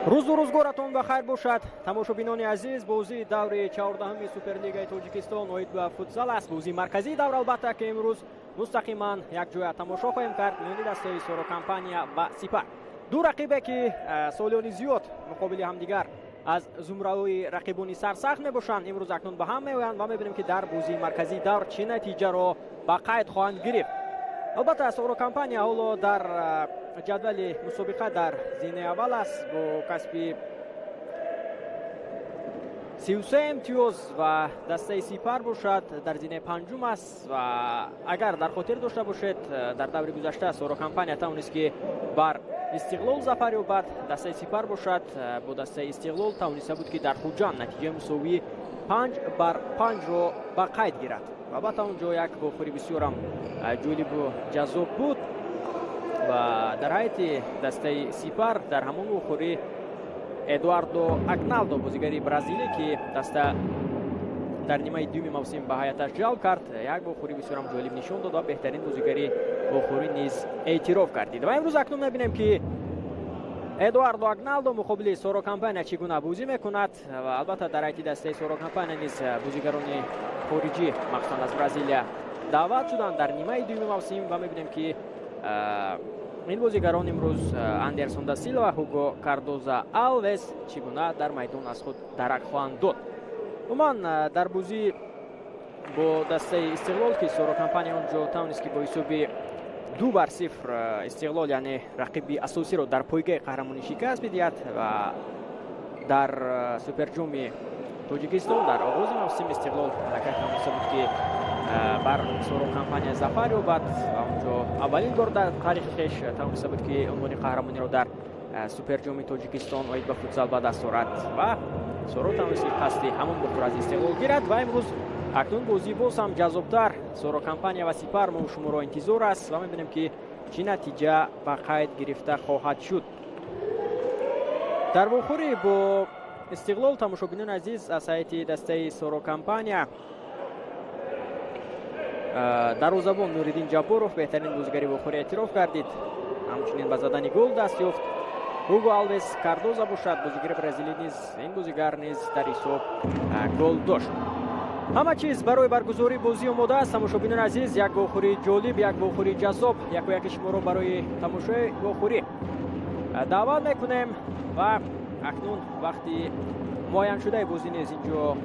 Рӯзу рӯзгоратон ба хайр бошад, тамошобинони азиз. Бозии даври 14-уми Суперлигаи Тоҷикистон оид ба футзал аст. Бозии марказии давр, албатта, ки имрӯз мустақиман якҷоя тамошо хоҳем кард миёни дастаи Соро Компания ва Сипар. Ду рақибе, ки солиёни зиёд муқобили ҳамдигар аз зумраҳои рақибони сарсахт мебошанд, имрӯз акнун ба ҳам меоянд ва мебинем, ки дар бозии марказии давр чӣ натиҷаро ба қайд хоҳанд гирифт. Албатта, Соро Компания ҳоло дар ҷадвали мусобиқа дар зинаи аввал аст бо касби 33 имтиёз ва дастаи Сипар бошад дар зинаи панҷум аст. Ва агар дар хотир дошта бошед, дар даври гузашта Соро Компания тавонист, ки бар Истиқлол зафар ёбад. Дастаи Сипар бошад бо дастаи Истиқлол тавониста буд, ки дар Хуҷанд натиҷаи мусовии 5 бар 5-ро ба қайд гирад. Ва албатта, он ҷо як вохӯри бисёрам ҷолибу ҷаззоб буд ва дар ҳайати дастаи Сипар дар ҳамон вохӯрӣ Эдуардо Агналдо, бозигари бразилӣ, ки даста дар нимаи дуюми мавсим ба ҳайаташ ҷалб кард, як вохӯрӣ бисёрам ҷолиб нишон дод ва беҳтарин бозигари вохӯрӣ низ эътироф гардид. Ва имрӯз акнун мебинем, ки Эдуардо Агналдо муқобили Соро Компания чӣ гуна бозӣ мекунад. Ва албатта, дар ҳайати дастаи Соро Компания низ бозигарони хориҷӣ, махсусан аз Бразилия, даъват шуданд дар нимаи дуюми мавсим ва мебинем, ки ин бозигарон имрӯз, Андерсон да Силва, Ҳуго Кардоза Алвес, чӣ гуна дар майдон аз худ дарак хоҳанд дод. Умуман, дар бозӣ бо дастаи Истиқлол, ки Соро Компания он ҷо тавонист, ки бо ҳисоби 2 бар 0 Истиқлол, яъне рақиби асосиро дар пойгаи қаҳрамонӣ шикаст бидиҳад ва дар Суперҷоми Тоҷикистон дар оғози мавсим Истиқлол аллакай тавониста буд, ки бар Соро Компания зафар ёбад ва онҷо аввалин бор дар таърихи хеш тавониста буд, ки унвони қаҳрамониро дар Суперҷоми Тоҷикистон оид ба футзал ба даст орад. Ва Соро тавонист, ки қасди ҳамон бухӯр аз Истиқлол гирад. Ва имрӯз акнун бозӣ боз ҳам ҷаззобтар, Соро Компания ва Сипар, мо шуморо интизор аст ва мебинем, ки чӣ натиҷа ба қайд гирифта хоҳад шуд дар вохӯрӣ бо Истиқлол. Тамошобинони азиз, аз ҳайати дастаи Соро Компания дарвозабон Нуриддин Ҷабборов беҳтарин бозигари вохӯрӣ эътироф гардид, ҳамчунин ба задани гол даст ёфт. Ҳуго Алвес Кардоза бошад, бозигари бразилӣ низ, ин бозигар низ дар ҳисоб гол дошт. Ҳама чиз барои баргузории бозӣ омода аст. Тамошобинони азиз, як вохӯрии ҷолиб, як вохӯрии ҷаззоб. Яку яки шуморо барои тамошои вохӯрӣ даъват мекунем ва акнун вақти муайяншудаи бозӣ низ инҷо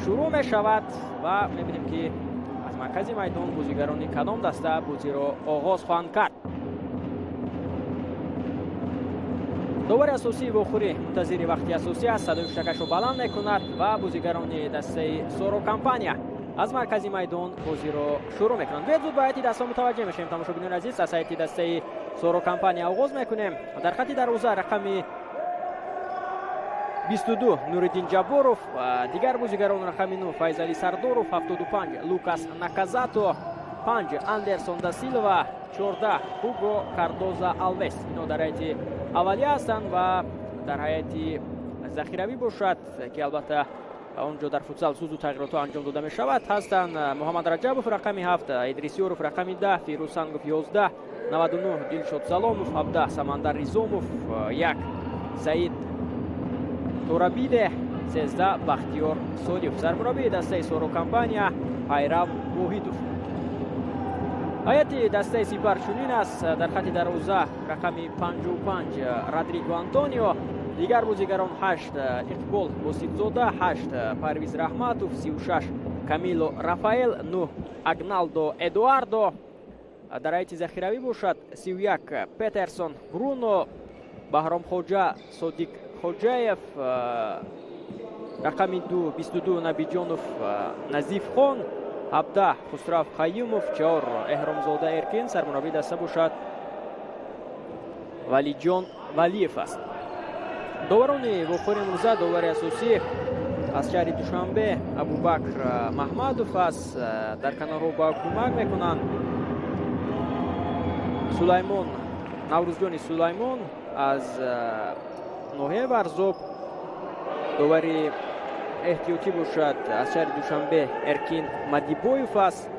шурӯъ мешавад ва мебинем, ки аз маркази майдон бозигарони кадом даста бозиро оғоз хоҳанд кард. Довари асосии вохӯрӣ мунтазири вақти асосӣ аст, садои ҳуштакашро баланд мекунад ва бозигарони дастаи Соро Компания аз маркази майдон бозиро шурӯъ мекунанд. Биёед, зуд ба ҳайати даста мутаваҷҷеҳ мешавем. Тамошобинони азиз, аз ҳайати дастаи Соро Компания оғоз мекунем. Дар хати дарвоза рақами 22 Нуриддин Ҷабборов, дигар бозигарон: рақами 9 Файзали Сардоров, 75 Лукас Наказато, 5 Андерсон да Силва, 14 Ҳуго Кардоза Алвес. Ино дар ҳайати аввалия ҳастанд ва дар ҳайати захиравӣ бошад, ки албатта он ҷо дар футзал зуду тағйиротҳо анҷом дода мешавад, ҳастанд: Муҳаммад Раҷабов рақами 7, Идрисёров рақами 10, Фирӯз Сангов 11, 99 Дилшод Саломов, 17 Самандар Ризомов, 1 Саид Торабиде, 13 Бахтиёр Солиев. Сармураббии дастаи Соро Компания Пайрав Воҳидов. Ҳайати дастаи Сипар чунин аст: дар хати дарвоза рақами 55 Родриго Антонио, дигар бозигарон: 8 Иқбол Боситзода, 8 Парвиз Раҳматов, 36 Камило Рафаэл, 9 Агналдо Эдуардо. Дар ҳайати захиравӣ бошад: 31 Петерсон Бруно, Баҳромхоҷа Содиқ Хоҷаев, рақами 22 Набиҷонов Назифхон, 17 Хусрав Қаюмов, 4 Эҳромзода Эркин. Сармураббии даста бошад Валиҷон Валиев аст. Доварони вохӯри имрӯза: довари асосӣ аз шаҳри Душанбе Абубакр Маҳмадов аст. Дар канорҳо ба кӯмак мекунанд Сулаймон Наврӯзҷони Сулаймон аз ноҳияи Варзоб, довари эҳтиётӣ бошад аз шаҳри Душанбе Эркин Мадибоев аст,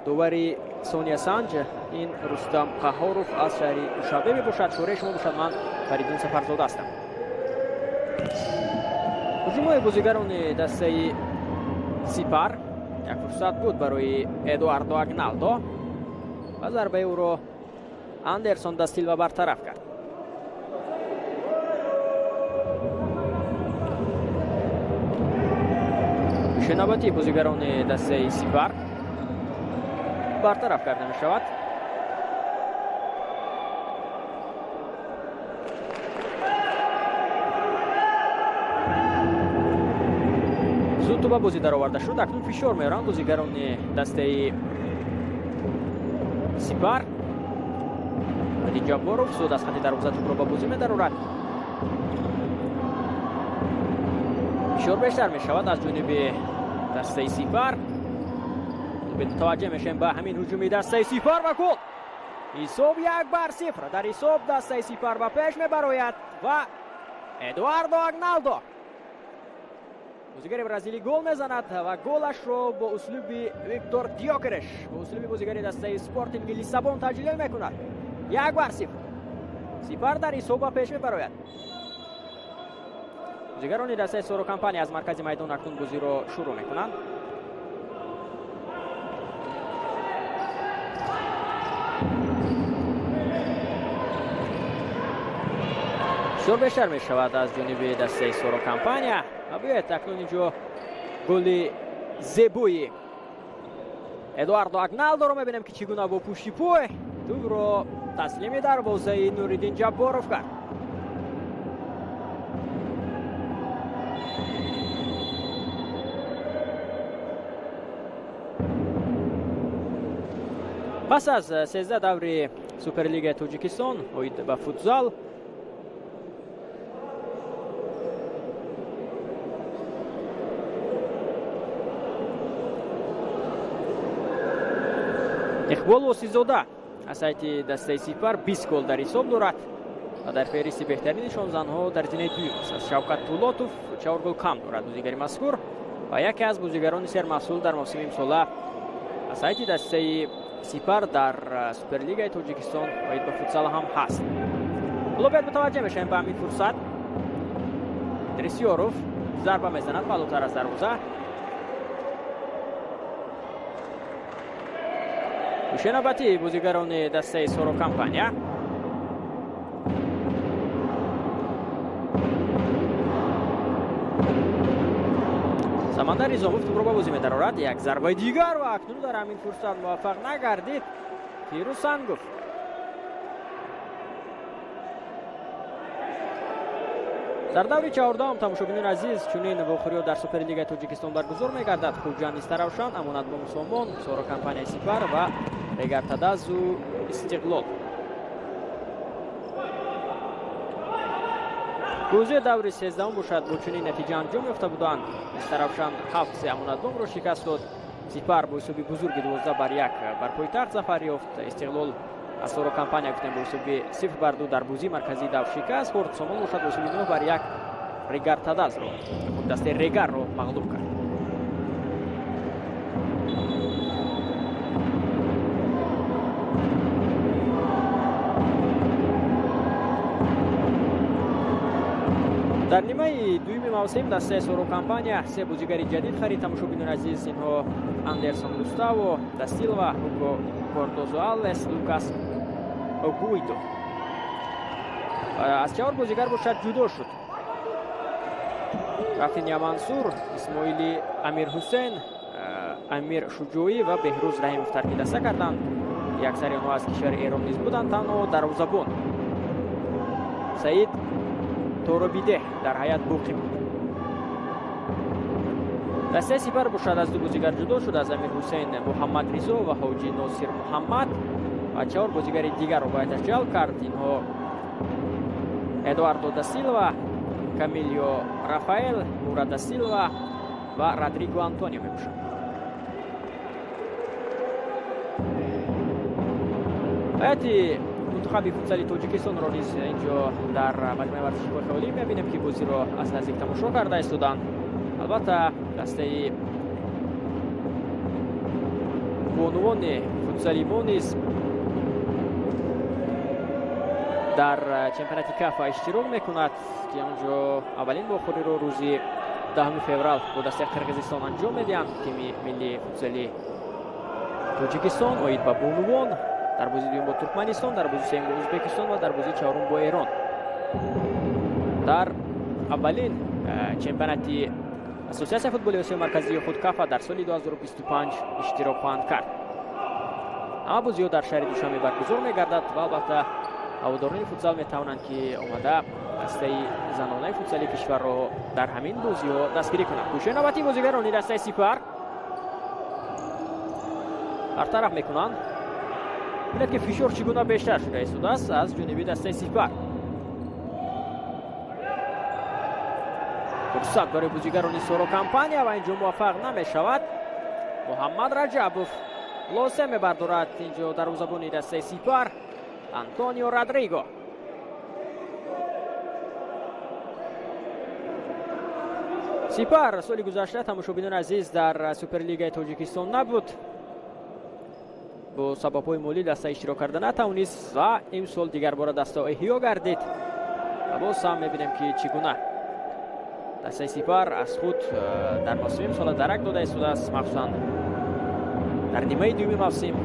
довари Сония Санҷ ин Рустам Қаҳоров аз шаҳри Душанбе мебошад. Шораи шумо бошад, ман Фаридун Сафарзода ҳастам. Ҳуҷумҳои бозигарони дастаи Сипар як фурсат буд барои Эдуардо Агналдо ва зарбаи ӯро Андерсон да Силва бартараф кард. Навбати бозигарони дастаи Сипар бартараф карда мешавад. Зуд ба бозӣ дароварда шуд. Акнун фишор меоранд бозигарони дастаи Сипар. Нуриддин Ҷабборов зуд аз хати дарвоза тӯбро ба бозӣ медарорад. Фишор бештар мешавад аз ҷониби дастаи Сипар. Мутаваҷҷеҳ мешавем ба ҳамин ҳуҷуми дастаи Сипар ва гол. Ҳисоб 1-0. Дар ҳисоб дастаи Сипар ба пеш мебарояд ва Эдуардо Агналдо, бозигари бразилӣ, гол мезанад ва голашро бо услуби Виктор Диокереш, бо услуби бозигари дастаи Спортинги Лиссабон таҷлил мекунад. 1-0. Сипар дар ҳисоб ба пеш мебарояд. Бозигарони дастаи Соро Компания аз маркази майдон акнун бозиро шурӯъ мекунанд. Фишор бештар мешавад аз ҷониби дастаи Соро Компания. Ва биёед акнун инҷо голи зебои Эдуардо Агналдоро мебинем, ки чӣ гуна бо пушти пой тӯбро таслими дарвозаи Нуриддин Ҷабборов кард. Пас аз 13 даври Суперлигаи Тоҷикистон оид ба футзал Иқбол Восизода аз сайти дастаи Сипар 20 гол дар ҳисоб дорад ва дар феҳристи беҳтарини нишонзанҳо дар зинаи дуюм аст. Аз Шавкат Тулотов 4 гол кам дорад бозигари мазкур ва яке аз бозигарони сермаҳсул дар мавсими имсола аз сайти дастаи Сипар дар Суперлигаи Тоҷикистон оид ба футзал ҳам ҳаст. Ҳоло бояд мутаваҷҷеҳ мешавем ба ҳамин фурсат. Идрисёров зарба мезанад паҳлӯтар аз дарвоза. Гӯшаи бозигарони дастаи Соро Компания. Самандар Низомов тӯбро ба бозӣ медарорад. Як зарбаи дигар ва акнун дар ҳамин фурсат муваффақ нагардид Фирӯз Сангов. Дар даври 14-ум тамошобинони азиз чунин вохӯриҳо дар Суперлигаи Тоҷикистон баргузор мегардад. Хуҷанд Истаравшан, Амонатбонк Сомон, Соро Компанияи Сипар ва Регартадазу Истиқлол. Бозии даври 13-ум бошад бо чунин натиҷа анҷом ёфта буданд. Истаравшан 7-3 Амонатбонкро шикаст дод. Сипар бо ҳисоби бузурги 12-1 бар пойтахт зафар ёфт. Истиқлол аз Соро Компания гуфтем бо ҳисоби 0-2 дар бозии марказии дав шикаст хӯрд. Сомон бошад бо ҳисоби 9-1 Регартадазро, дастаи Регарро мағлуб кард. Дар нимаи дуюми мавсим дастаи Соро Компания се бозигари ҷадид харид. Тамошобинони азиз, инҳо Андерсон Густаво да Силва, Ҳуго Кордозо Алвес, Лукас Огуидо. Аз чаҳор бозигар бошад ҷудо шуд. Рафиня Мансур, Исмоили Амирҳусен, Амир Шуҷоӣ ва Беҳрӯз Раҳимов тарки даста карданд. Яксари онҳо аз кишвари Эрон низ буданд. Танҳо дарвозабон Саид Торобидеҳ дар ҳайат боқӣ монд. Дастаи Сипар бошад аз ду бозигар ҷудо шуд, аз Амирҳусейн Муҳаммадризо ва Ҳоҷи Носир Муҳаммад ва чаҳор бозигари дигарро бояд ҷалб кард. Инҳо Эдуардо да Силва, Камилио Рафаэл, Мура да Силва ва Родриго Антонио мебошанд. Ҳайати мунтахаби футзали Тоҷикистонро низ инҷо дар маҷмӯаи варзиши Кохи Олӣ мебинем, ки бозиро аз наздик тамошо карда истоданд. Албатта дастаи бонувони футзали мо низ Дар чемпионати Кафа иштирок мекунад, ки онҷо аввалин вохӯриро рӯзи 10 феврал бо дастаи Қирғизистон анҷом медиҳанд. Тими миллии футзали Тоҷикистон оид ба бонувон дар бозии дуюм бо Туркманистон, дар бозии сеюм бо Ӯзбекистон ва дар бозии чаҳорум бо Эрон. Дар аввалин чемпионати Ассотсиатсияи футболи Осиёи Марказии худ Кафа дар соли 2025 иштирок хоҳанд кард. Ҳама бозиҳо дар шаҳри Душанбе баргузор мегардад ва албатта ҳаводорони футзал метавонанд, ки омада дастаи занонаи футзали кишварро дар ҳамин бозиҳо дастгирӣ кунанд. Кӯшиши навбатии бозигарони дастаи Сипар бартараф мекунанд. Бинед, ки фишор чӣ гуна бештар шуда истодааст аз ҷониби дастаи Сипар. Фурсат барои бозигарони Соро Компания ва инҷо муваффақ намешавад. Муҳаммад Раҷабов лосе мебардорад инҷо дарвозабони дастаи Сипар Антонио Родриго. Сипар соли гузашта, тамошобинони азиз, дар Суперлигаи Тоҷикистон набуд. Бо сабабҳои молӣ даста иштирок карда натавонист ва имсол дигарбора даста эҳё гардид. Ва боз ҳам мебинем, ки чӣ гуна дастаи Сипар аз худ дар мавсими имсола дарак дода истодааст, махсусан дар нимаи дуюми мавсим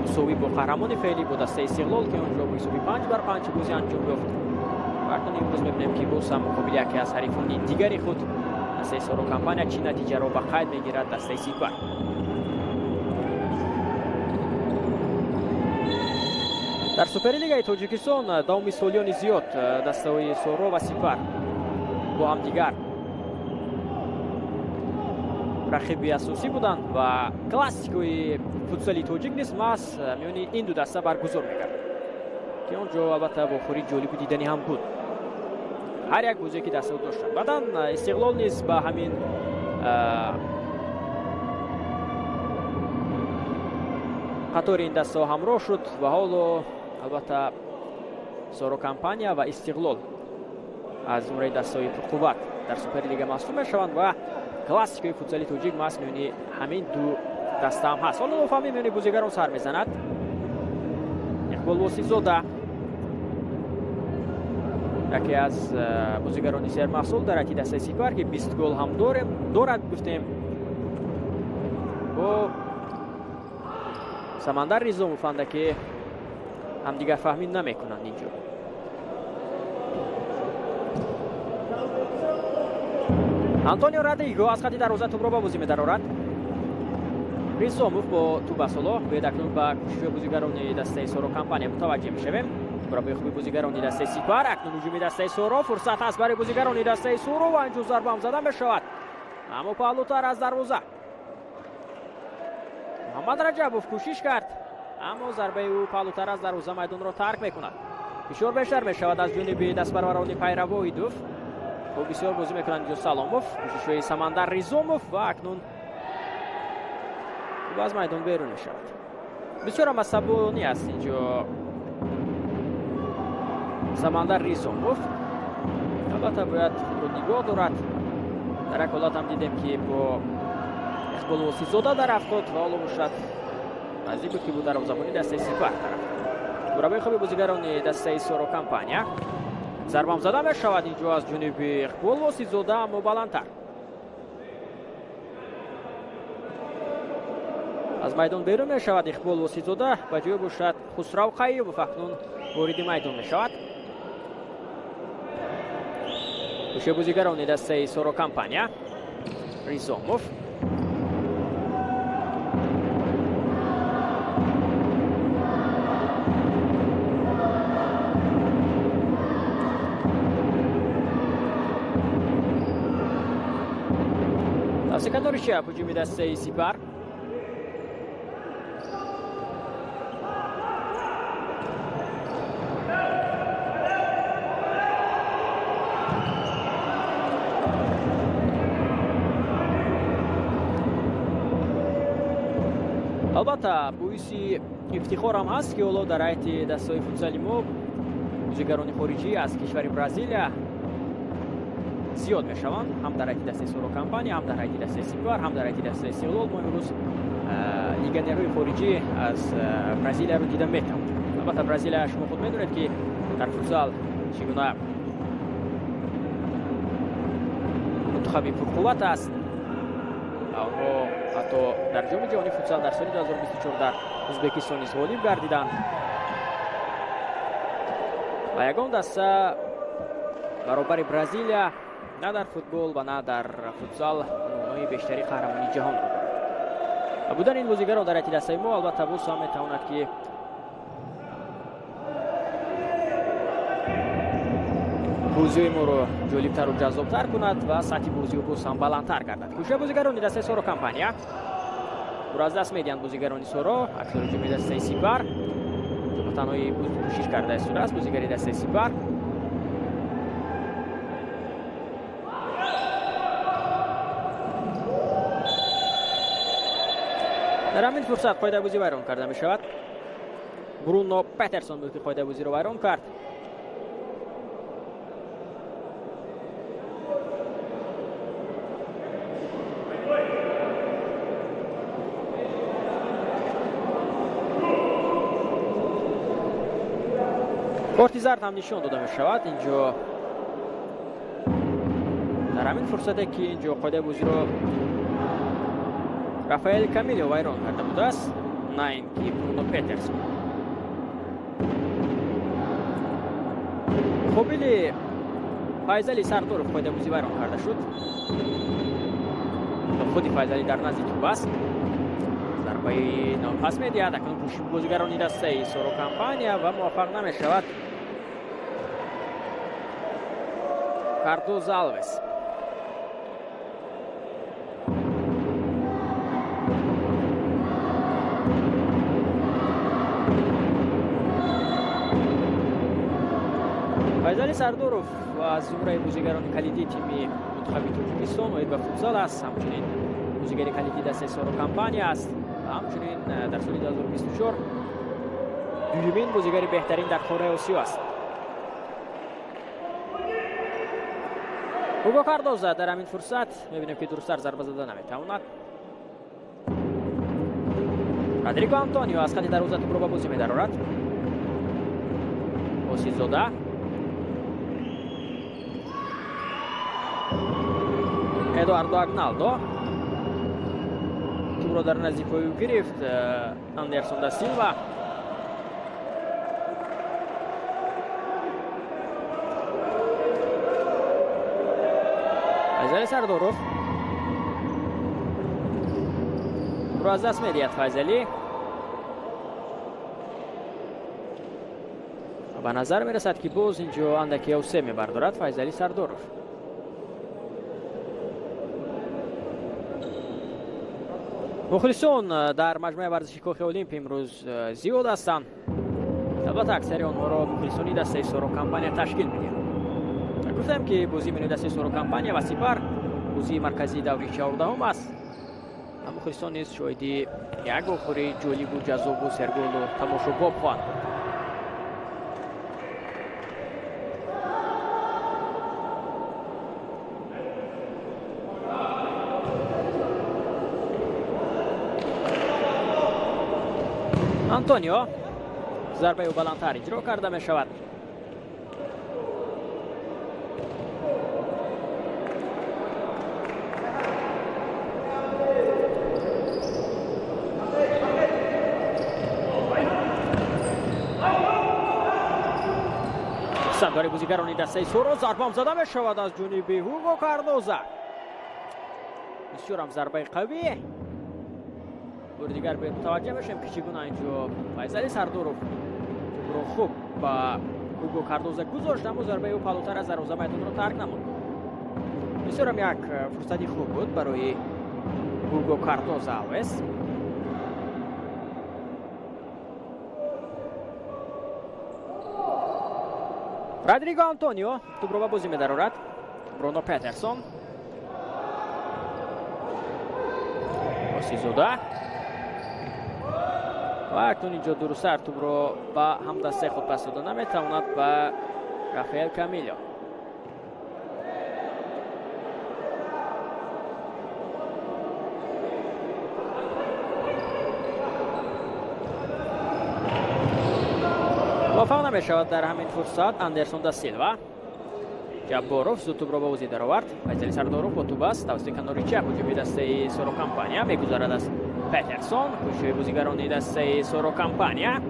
мусовӣ бо қаҳрамони феълӣ бо дастаи Истиқлол, ки онҷо бо ҳисоби 5-5 бозӣ анҷом ёфт. Ва акнун имрӯз мебинем, ки боз ҳам муқобили яке аз ҳарифони дигари худ дастаи Соро Компания чӣ натиҷаро ба қайд мегирад дастаи Сипар. Дар Суперлигаи Тоҷикистон давоми солиёни зиёд дастаҳои Соро ва Сипар бо ҳамдигар рақиби асосӣ буданд ва классикои футзали тоҷик низ маҳз миёни ин ду даста баргузор мекард, ки он ҷо албатта вохӯрии ҷолибу диданӣ ҳам буд. Ҳар як бозие, ки дастаҳо доштанд. Баъдан Истиқлол низ ба ҳамин қатори ин дастаҳо ҳамроҳ шуд ва ҳоло албатта Соро Компания ва Истиқлол аз зумраи дастаҳои пурқувват дар Суперлига маҳсуб мешаванд ва классикои футзали тоҷик маҳз миёни ҳамин ду даста ҳам ҳаст. Ҳоло нофаҳмӣ миёни бозигарон сар мезанад. Иқбол Восизода, яке аз бозигарони сермаҳсул дар ҳайати дастаи Сипар, ки 20 гол ҳам дорад, гуфтем, бо Самандар Ризомов анда, ки ҳамдигарфаҳмӣ намекунанд инҷо. Антонио Родриго аз хати дарвоза тӯбро ба бозӣ медарорад. Ризомов бо тӯб аст ҳоло. Биёед акнун ба кӯшишҳои бозигарони дастаи Соро Компания мутаваҷҷеҳ мешавем. Мураббии хуби бозигарони дастаи Сипар. Акнун ҳуҷуми дастаи Соро. Фурсат ҳаст барои бозигарони дастаи Соро ва инҷо зарба ҳам зада мешавад, аммо паҳлӯтар аз дарвоза. Муҳаммад Раҷабов кӯшиш кард, аммо зарбаи ӯ паҳлӯтар аз дарвоза майдонро тарк мекунад. Фишор бештар мешавад аз ҷониби дастпарварони Пайравоидов. Хуб бисёр бозӣ мекунанд инҷо Саломов, кӯшишҳои Самандар Ризомов ва акнун хуб аз майдон берун мешавад. Бисёр ҳам асабонӣ аст инҷо Самандар Ризомов. Албатта бояд худро нигоҳ дорад. Дар як ҳолат ҳам дидем, ки бо Иқбол Восизода дар афтод ва ҳоло бошад наздик буд, ки бо дарвозабони дастаи Сипар тараф. Мураббии хуби бозигарони дастаи Соро Компания. Зарбам зада мешавад инҷо аз ҷониби Иқбол Восизода, аммо баландтар. Аз майдон берун мешавад Иқбол Восизода, ба ҷои бошад Хусрав Қайюмов акнун вориди майдон мешавад. Кӯшиши бозигарони дастаи Соро Компания. Ризомов. Секандори чап ҳуҷуми дастаи Сипар. Албатта боиси ифтихор ҳам ҳаст, ки ҳоло дар ҳайати дастаҳои футзали мо бозигарони хориҷӣ аз кишвари Бразилия зиёд мешаванд, ҳам дар ҳайати дастаи Соро Компания, ҳам дар ҳайати дастаи Сипар, ҳам дар ҳайати дастаи Истиқлол. Мо имрӯз легионерҳои хориҷӣ аз Бразилияро дида метавонем. Албатта Бразилия, шумо худ медонед, ки Дар футзал чӣ гуна мунтахаби пурқувват аст. Онҳо ҳатто дар ҷоми ҷаҳонии футзал дар соли 2024 дар Ӯзбекистон низ ғолиб гардиданд. Ва ягон даста баробари Бразилия на дар футбол ва на дар футзал унвонҳои бештари қаҳрамонии ҷаҳонро дорад. Ва будани ин бозигарон дар ҳайати дастаи мо албатта боз ҳам метавонад ки бозиҳои моро ҷолибтару ҷаззобтар кунад ва сатҳи бозиҳо боз ҳам баландтар гардад. Кӯшиши бозигарони дастаи Соро Компания ӯро аз даст медиҳанд бозигарони Соро, аксари ҳуҷуми дастаи Сипар. Ба танҳои кӯшиш карда истодааст бозигари дастаи Сипар. Дар ҳамин фурсат қоидабозӣ вайрон карда мешавад. Бруно Петерсон буд ки қоидабозиро вайрон кард. Корти зард ҳам нишон дода мешавад инҷо. Дар ҳамин фурсате ки инҷо қоидабозиро Рафаэл Камилио вайрон карда будааст, на ин ки Бруно Петерсон. Қобили Файзали Сардоров қоидабозӣ вайрон карда шуд. Худи Файзали дар назди тӯб аст. Зарбаи нопас медиҳад. Акнун кӯшиши бозигарони дастаи Соро Компания ва муваффақ намешавад. Кардоза Алвес. Файзали Сардоров аз зумраи бозигарони калидии тими мунтахаби Тоҷикистон оид ба футзал аст. Ҳамчунин бозигари калидии дастаи Соро Компания аст. Ҳамчунин дар соли 2024 дуюмин бозигари беҳтарин дар қораи Осиё аст. Ҳуго Кардоза дар ҳамин фурсат мебинем ки дурусттар зарба зада наметавонад. Родриго Антонио аз хати дарвоза тӯбро ба бозӣ медарорад. Осизода Эдуардо Агналдо тӯбро дар назди пои ӯ гирифт. Андерсон да Силва. Файзали Сардоров ӯро аз даст медиҳад. Файзали ба назар мерасад ки боз инҷо андаке осе мебардорад Файзали Сардоров. Мухлисон дар маҷмӯаи варзиши Кохи Олимп имрӯз зиёд ҳастанд. Албатта аксари онҳоро мухлисони дастаи Соро Компания ташкил медиҳанд. Гуфтем ки бозии миёни дастаи Соро Компания ва Сипар бозии марказии даври 14 аст. Мухлисон низ шоҳиди як вохӯрии ҷолибу ҷаззобу серголу тамошобоб хоҳанд буд. Антонио зарбаи ӯ баландтар иҷро карда мешавад. Барои бозигарони дастаи Соро зарбаам зада мешавад аз ҷониби Ҳуго Кардоза. Бисёрам зарбаи қавӣ. Бори дигар мутаваҷҷеҳ мешавем ки чӣ гуна инҷо Файзали Сардоров тӯбро хуб ба Ҳуго Кардоза гузошт, аммо зарбаи ӯ палутар аз дарвоза майдонро тарк намуд. Бисёрам як фурсати хуб буд барои Ҳуго Кардоза Алвес. Родриго Антонио тӯбро ба бозӣ медарорад. Бруно Петерсон. Осизода. Ва акнун инҷо дурусттар тӯбро ба ҳамдастаи худ пас дода наметавонад ба Рафаэл Камилио. Муваффақ намешавад дар ҳамин фурсат Андерсон да Силва. Ҷабборов зуд тӯбро ба бозӣ даровард. Файзали Сардоров бо тӯб аст. Тавассути канори чап ҳуҷуми дастаи Соро Компания мегузарад аз Петерсон. Кӯшиши бозигарони дастаи Соро Компания.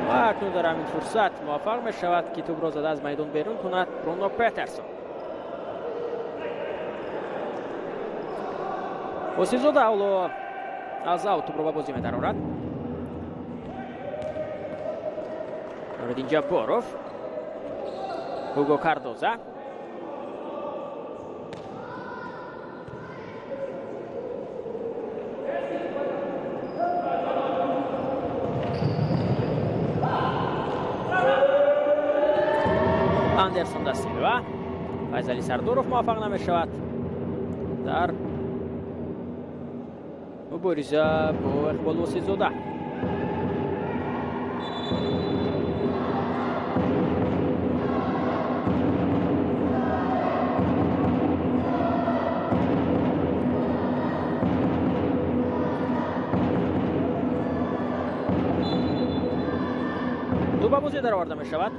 Ва акнун дар ҳамин фурсат муваффақ мешавад, ки тӯбро зада аз майдон берун кунад Бруно Петерсон. Восифзода ҳоло аз ав тӯбро ба бозӣ медарорад. Нуриддин Ҷабборов, Ҳуго Кардоза. Андерсон да Силва. Файзали Сардоров муваффақ намешавад дар мубориза бо Иқбол Восифзода. Тӯб ба бозӣ дароварда мешавад.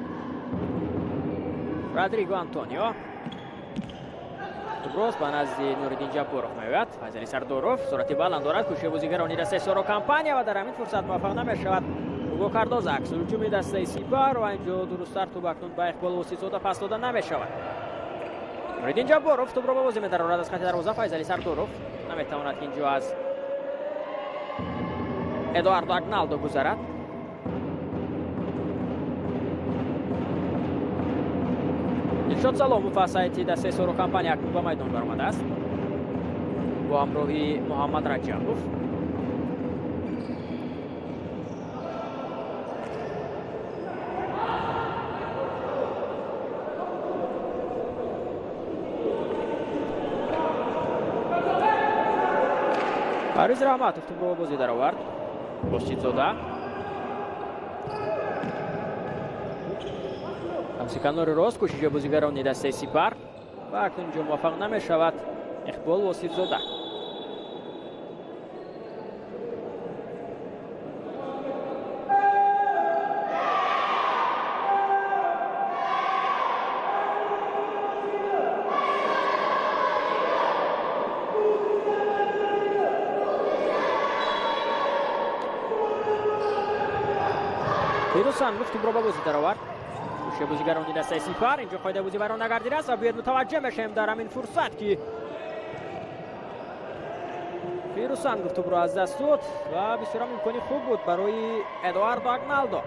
Родриго Антонио. Тӯб рост ба назди Нуриддин Ҷабборов меояд. Файзали Сардоров суръати баланд дорад. Кӯшиши бозигарони дастаи Соро Компания ва дар ҳамин фурсат муваффақ намешавад Ҳуго Кардоза. Акси ҳуҷуми дастаи Сипар ва инҷо дурусттар тӯб акнун ба Иқбол Восифзода пас дода намешавад. Нуриддин Ҷабборов тӯбро ба бозӣ медарорад аз хати дарвоза. Файзали Сардоров наметавонад, ки инҷо аз Эдуардо Агналдо гузарад. Дилшод Саломов аз сайти дастаи Соро Компания акнун ба майдон баромадааст бо ҳамроҳи Муҳаммад Раҷабов. Парвиз Раҳматов тӯбро ба бозӣ даровард. Боситзода. Канори рост кӯшиши бозигарони дастаи Сипар ва акнун инҷо муваффақ намешавад Иқбол Восифзода. Фирӯз Сангов тӯбро ба бозӣ даровард. Кӯшиши бозигарони дастаи Сипар инҷо қоидаи бозӣ вайрон нагардидааст ва биёед мутаваҷҷеҳ мешавем дар ҳамин фурсат, ки Фирӯз Сангов тӯбро аз даст дод ва бисёрам имкони хуб буд барои Эдуардо Агналдо.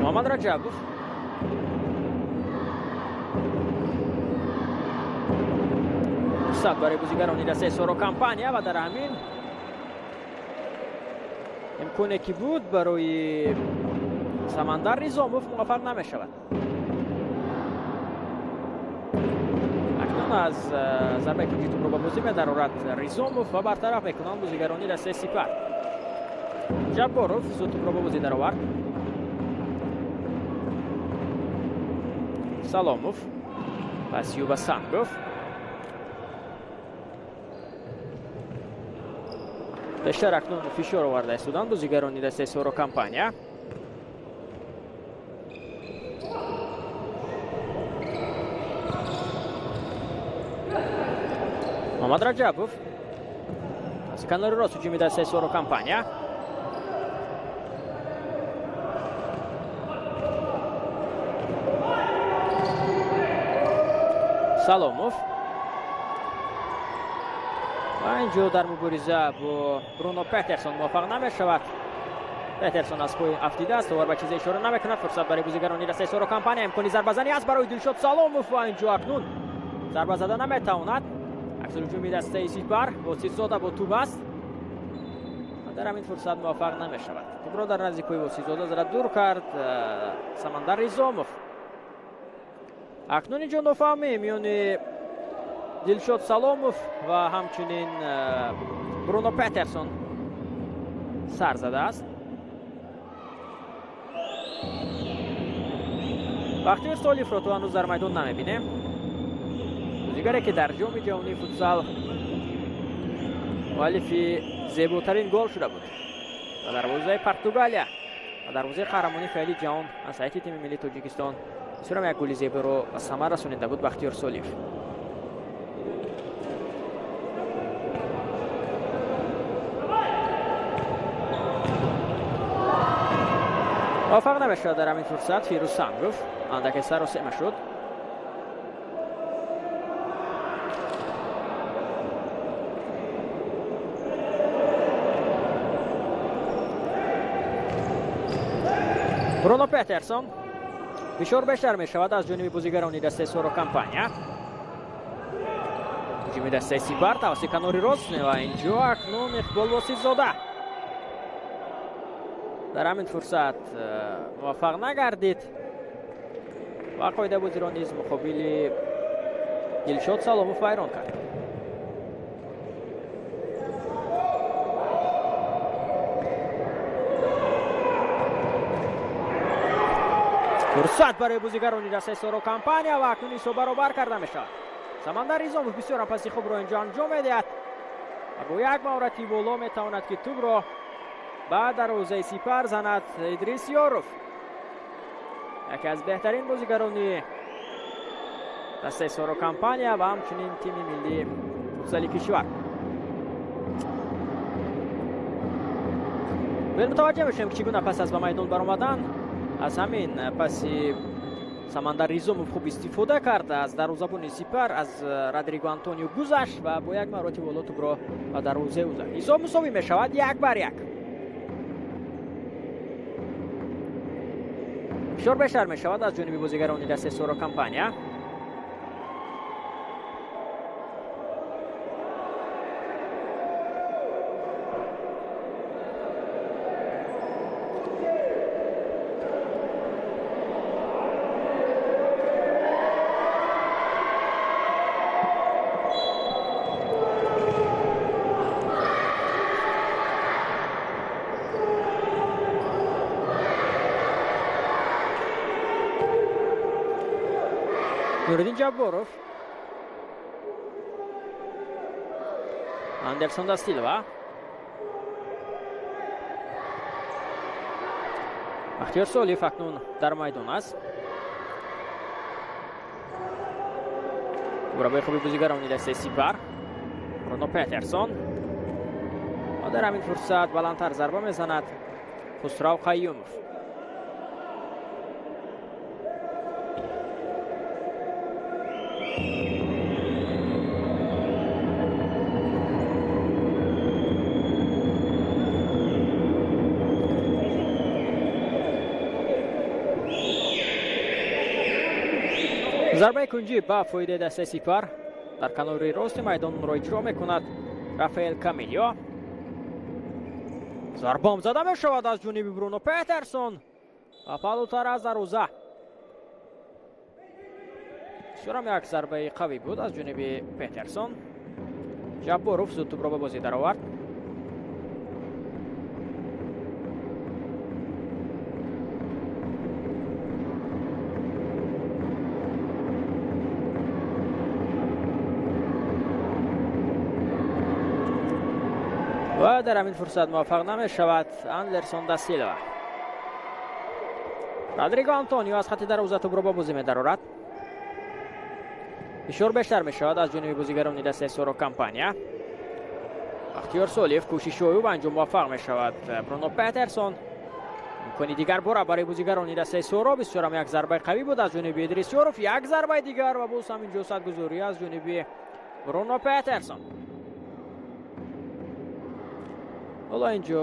Муҳаммад Раҷабов. Фурсат барои бозигарони дастаи Соро Компания ва дар ҳамин имконе ки буд барои Самандар Низомов муваффақ намешавад. Акнун аз зарбаи кунҷи тӯбро ба бозӣ медарорад Ризомов ва бартараф мекунанд бозигарони дастаи Сипар. Ҷабборов зуд тӯбро ба бозӣ даровард. Саломов пас Юба Сангов. Бештар акнун фишор оварда истоданд бозигарони дастаи Соро Компания. Муҳаммад Раҷабов аз канори рост ҳуҷуми дастаи Соро Компания. Саломов. Ва инҷо дар мубориза бо Бруно Петерсон муваффақ намешавад. Петерсон аз пой афтидааст, довар ба чизе ишора намекунад. Фурсат барои бозигарони дастаи Соро Компания, имкони зарбазанӣ аст барои Дилшод Саломов ва инҷо акнун зарба зада наметавонад. Акси ҳуҷуми дастаи Сипар Восифзода бо тӯб аст ва дар ҳамин фурсат муваффақ намешавад. Тӯбро дар назди пои Восифзода зада дур кард Самандар Ризомов. Акнун инҷо нофаҳмӣ миёни Дилшод Саломов ва ҳамчунин Бруно Петерсон. Сар задааст. Бахтиёр Солиевро то ҳанӯз дар майдон намебинем. Бозигаре ки дар ҷоми ҷаҳонии футзал муаллифи зеботарин гол шуда буд ва дарвозаи Португалия ва дарвозаи қаҳрамонии феълии ҷаҳон аз ҳайати тими миллии Тоҷикистон бисёрам як голи зеборо ба самар расонида буд Бахтиёр Солиев. Муваффақ намешавад дар ҳамин фурсат Фирӯз Сангов, андаке саросема шуд. Бруно Петерсон фишор бештар мешавад аз ҷониби бозигарони дастаи Соро Компания. Ҳуҷуми дастаи Сипар тавассути канори рост ва инҷо акнун Иқбол Воситзода дар ҳамин фурсат муваффақ нагардид ва қоидабозиро низ муқобили Дилшод Саломов вайрон кард. Фурсат барои бозигарони дастаи Соро Компания ва акнун ҳисоб баробар карда мешавад. Самандар Изомов бисёр паси хубро инҷо анҷом медиҳад ва бо як маҳорати боло метавонад ки тӯбро ба дарвозаи Сипар занад. Идрис Ёров, яке аз беҳтарин бозигарони дастаи Соро Компания ва ҳамчунин тими миллии футзали кишвар. Биёед мутаваҷҷеҳ мешавем, ки чӣ гуна пас аз ба майдон баромадан аз ҳамин паси Самандар Изомов хуб истифода кард, аз дарвозабони Сипар аз Родриго Антонио гузашт ва бо як маҳорати боло тӯбро ба дарвозаи ӯ зад. Ҳисоб мусовӣ мешавад 1-1. Фишор бештар мешавад аз ҷониби бозигарони дастаи Соро Компания. Нуриддин Ҷабборов, Андерсон да Силва, Бахтиёр Солиев акнун дар майдон аст. Бурабои хуби бозигарони дастаи Сипар, Бруно Петерсон ва дар ҳамин фурсат баландтар зарба мезанад Хусрав Қайюмов. Зарбаи кунҷӣ ба фоидаи дастаи Сипар дар канори рости майдонро иҷро мекунад Рафаэл Камилио. Зарбам зада мешавад аз ҷониби Бруно Петерсон ва палутар аз дарвоза. Бисёрам як зарбаи қавӣ буд аз ҷониби Петерсон. Ҷабборов зуд тӯбро ба бозӣ даровард. Ва дар ҳамин фурсат муваффақ намешавад Андерсон да Силва. Родриго Антонио аз хати дарвоза тӯбро ба бозӣ медарорад. Фишор бештар мешавад аз ҷониби бозигарони дастаи Соро Компания. Бахтиёр Солиев кӯшишҳои ӯ ба анҷом муваффақ мешавад. Бруно Петерсон имкони дигар бора барои бозигарони дастаи Соро. Бисёрам як зарбаи қавӣ буд аз ҷониби Идрис Ёров, як зарбаи дигар ва боз ҳам инҷо садгузорӣ аз ҷониби Бруно Петерсон. Ҳоло инҷо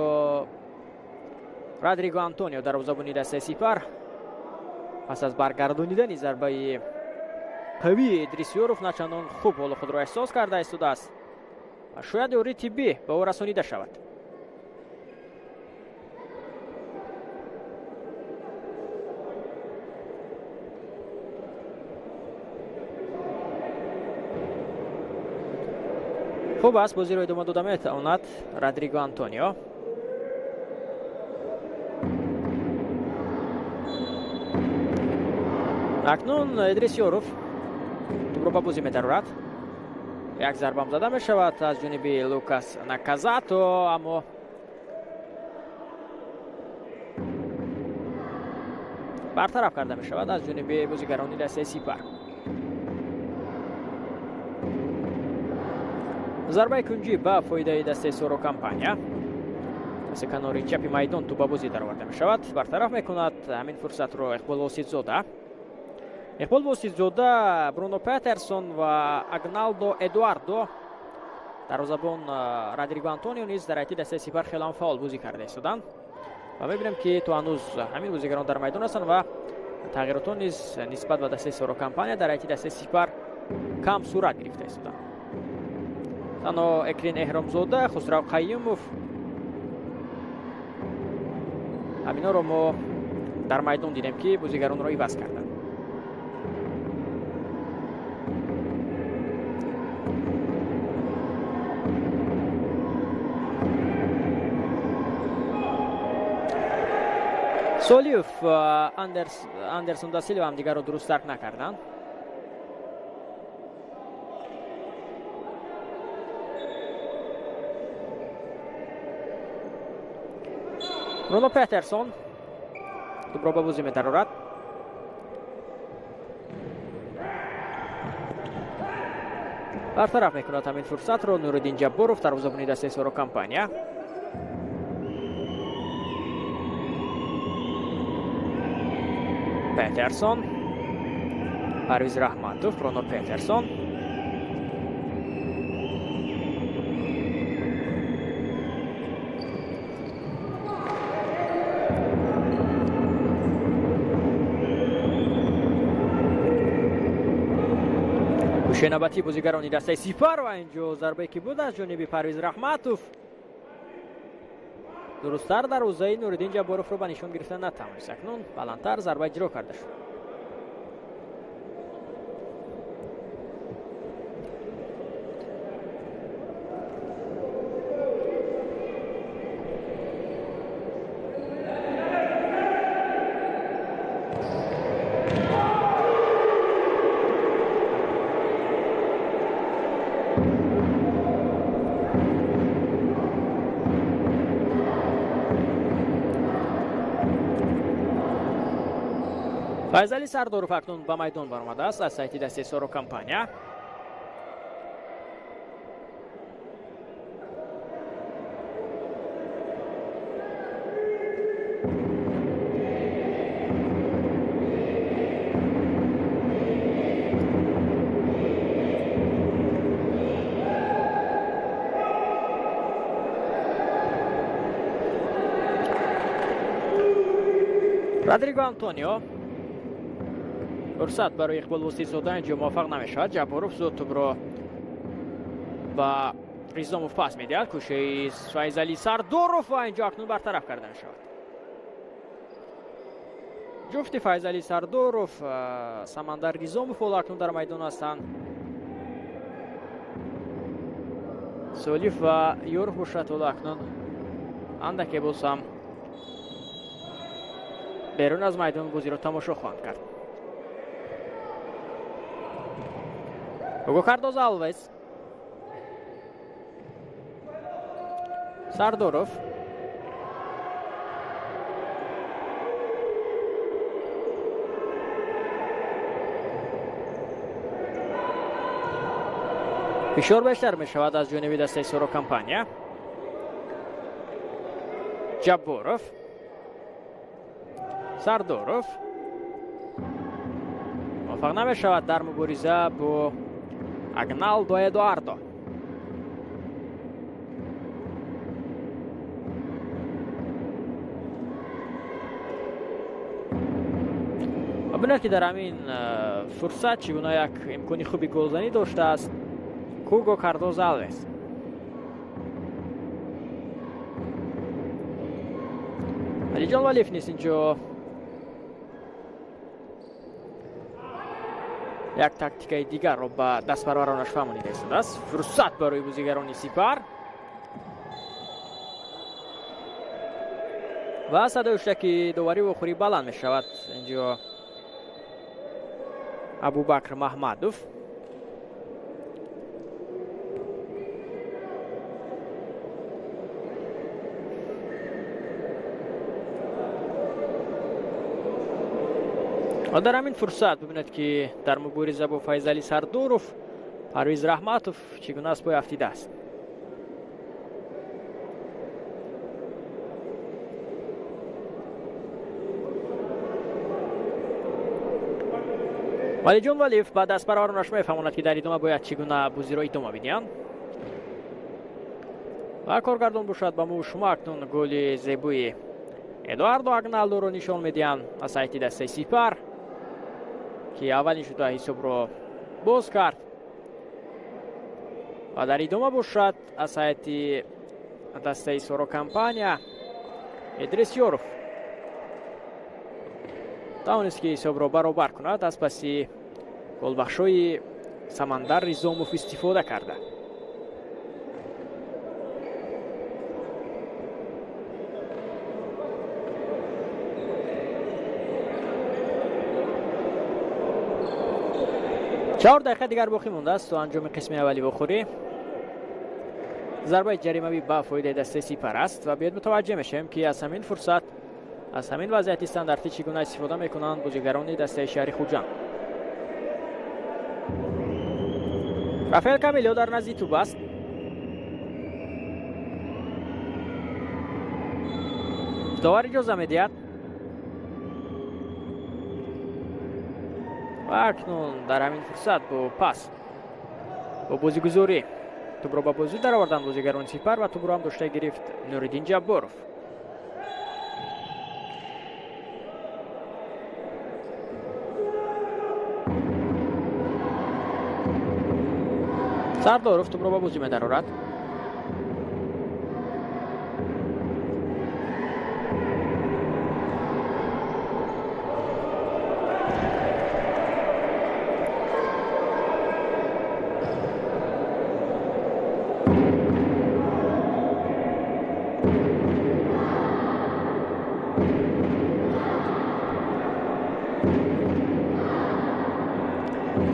Родриго Антонио дарвозабони дастаи Сипар пас аз баргардонидани зарбаи қавии Идрис Ёров начандон хуб ҳоло худро эҳсос карда истодааст ва шояд ёрии тиббӣ ба ӯ расонида шавад. Хуб аст, бозиро идома дода метавонад Родриго Антонио. Акнун Идрис Ёров тӯбро ба бозӣ медарорад. Як зарбам зада мешавад аз ҷониби Лукас Наказато, аммо бартараф карда мешавад аз ҷониби бозигарони дастаи Сипар. Зарбаи кунҷӣ ба фоидаи дастаи Соро Компания. Дасти канори чапи майдон тӯб ба бозӣ дароварда мешавад. Бартараф мекунад ҳамин фурсатро Иқбол Воситзода. Иқбол Воситзода, Бруно Петерсон ва Агналдо Эдуардо. Дарвозабон Родриго Антонио низ дар ҳайати дастаи Сипар хеле фаъол бозӣ карда истоданд. Ва мебинем, ки то ҳанӯз ҳамин бозигарон дар майдон ҳастанд ва тағйиротҳо низ нисбат ба дастаи Соро Компания дар ҳайати дастаи Сипар кам сурат гирифта истоданд. Танҳо Экрин Эҳромзода, Хусрав Қаюмов, ҳаминҳоро мо дар майдон дидем, ки бозигаронро иваз карданд. Солиев, Андерсон да Силва ҳамдигарро дуруст дарк накарданд. Бруно Петерсон тӯбро ба бозӣ медарорад. Бартараф мекунад ҳамин фурсатро Нуриддин Ҷабборов, дарвозабони дастаи Соро Компания. Петерсон, Парвиз Раҳматов, Бруно Петерсон. Гӯшаи навбатии бозигарони дастаи Сипар ва инҷо зарбае ки буд аз ҷониби Парвиз Раҳматов, дурусттар дарвозаи Нуриддин Ҷабборовро ба нишон гирифта натавонист. Акнун баландтар зарба иҷро карда шуд. Файзали Сардоров акнун ба майдон баромадааст аз сайти дастаи Соро Компания. Родриго Антонио. Фурсат барои Иқбол Воситзода инҷо муваффақ намешавад. Ҷабборов зуд тӯбро ба Ризомов пас медиҳад. Кӯшаи Файзали Сардоров ва инҷо акнун бартараф карда мешавад. Ҷуфти Файзали Сардоров, Самандар Ризомов ҳоло акнун дар майдон ҳастанд. Солиф ва Ёров бошад ҳоло акнун андаке боз ҳам берун аз майдон бозиро тамошо хоҳанд кард. Уго Кардозо Алвес, Сардоров, фишор бештар мешавад аз ҷониби дастаи Соро Компания. Ҷабборов, Сардоров муваффақ намешавад дар мубориза бо Агналдо Эдуардо. Бубинед, ки дар ҳамин фурсат чӣ гуна як имкони хуби голзанӣ доштааст Хуго Кардозо Алвес. Алиҷон Валиев низ инҷо як тактикаи дигарро ба дастпарваронаш фаҳмонида истодааст. Фурсат барои бозигарони Сипар ва садои ҳуштаки доварӣ вохӯрӣ баланд мешавад. Инҷо Абубакр Маҳмадов. Ва дар ҳамин фурсат бибинед, ки дар мубориза бо Файзалӣ Сардоров Парвиз Раҳматов чӣ гуна аз пой афтидааст. Валиҷон Валиев ба дастпарваронаш мефаҳмонад, ки дар идома бояд чӣ гуна бозиро идома бидиҳанд. Ва коргардон бошад ба мо шумо акнун голи зебои Эдуардо Агналдоро нишон медиҳанд аз сайти дастаи Сипар, ки аввалин шуда ҳисобро боз кард. Ва дар идома бошад аз сайти дастаи Соро Компания Идрис Ёров тавонист, ки ҳисобро баробар кунад аз паси голбахшои Самандар Ризомов истифода карда. 4 дақиқа дигар боқӣ мондааст то анҷоми қисми аввали вохӯрӣ. Зарбаи ҷаримавӣ ба фоидаи дастаи Сипар аст ва биёед мутаваҷҷеҳ мешавем, ки аз ҳамин фурсат, аз ҳамин вазъияти стандартӣ чӣ гуна истифода мекунанд бозигарони дастаи шаҳри Хуҷанд. Рафаэл Камилио дар назди тӯб аст. Довар иҷоза медиҳад. Ва акнун дар ҳамин фурсат бо пас, бо бозигузорӣ тӯбро ба бозӣ дароварданд бозигарони Сипар ва тӯбро ҳам дошта гирифт Нуриддин Ҷабборов. Сардоров тӯбро ба бозӣ медарорад.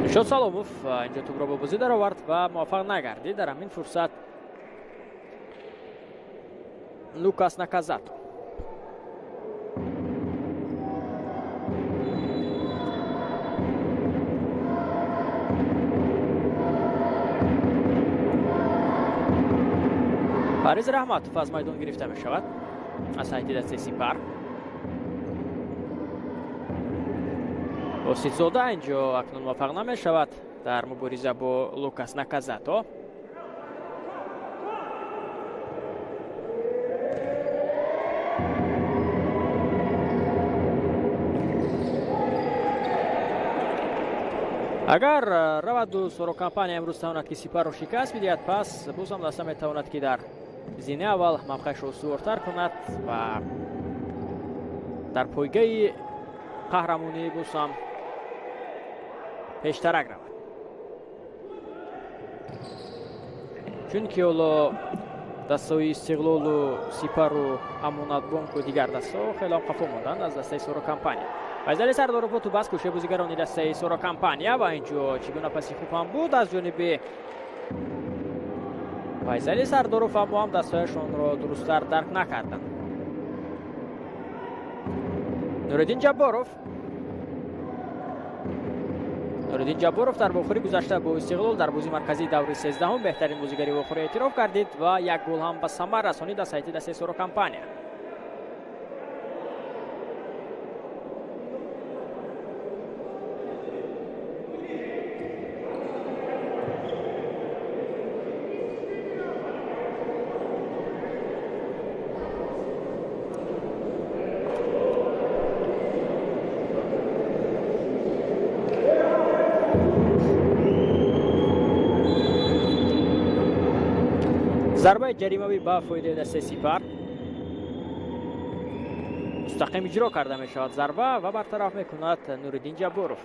Дилшод Саломов инҷо тӯбро ба бозӣ даровард ва муваффақ нагардид. Дар ҳамин фурсат Лукас Наказато. Парвиз Раҳматов аз майдон гирифта мешавад аз ҳайати дастаи Сипар. Осидзода инҷо акнун муваффақ намешавад дар мубориза бо Лукас Наказато. Агар раваду Соро Компания имрӯз тавонад, ки Сипарро шикаст бидиҳад, пас боз ҳам даста метавонад, ки дар зинаи аввал мавқеашро устувортар кунад ва дар пойгаи қаҳрамонӣ боз ҳам пештарак равад. Чунки ҳоло дастаҳои Истиқлолу Сипару Амонатбонку дигар дастаҳо хеле ҳам қафо монданд аз дастаи Соро Компания. Файзали Сардоров бо тӯб аст, кӯшаи бозигарони дастаи Соро Компания ва инҷо чӣ гуна паси хуб ҳам буд аз ҷониби Файзали Сардоров, аммо ҳам дастҳояшонро дурусттар дарк накарданд. Нуриддин Ҷабборов. Нуриддин Ҷабборов дар вохӯрӣ гузашта бо Истиқлол дар бозии марказии даври 13-ум беҳтарин бозигари вохӯрӣ эътироф кардид ва як гол ҳам ба самар расонид аз ҳайати дастаи Соро Компания. Зарбаи ҷаримавӣ ба фоидаи дастаи Сипар мустақим иҷро карда мешавад зарба ва бартараф мекунад Нуриддин Ҷабборов.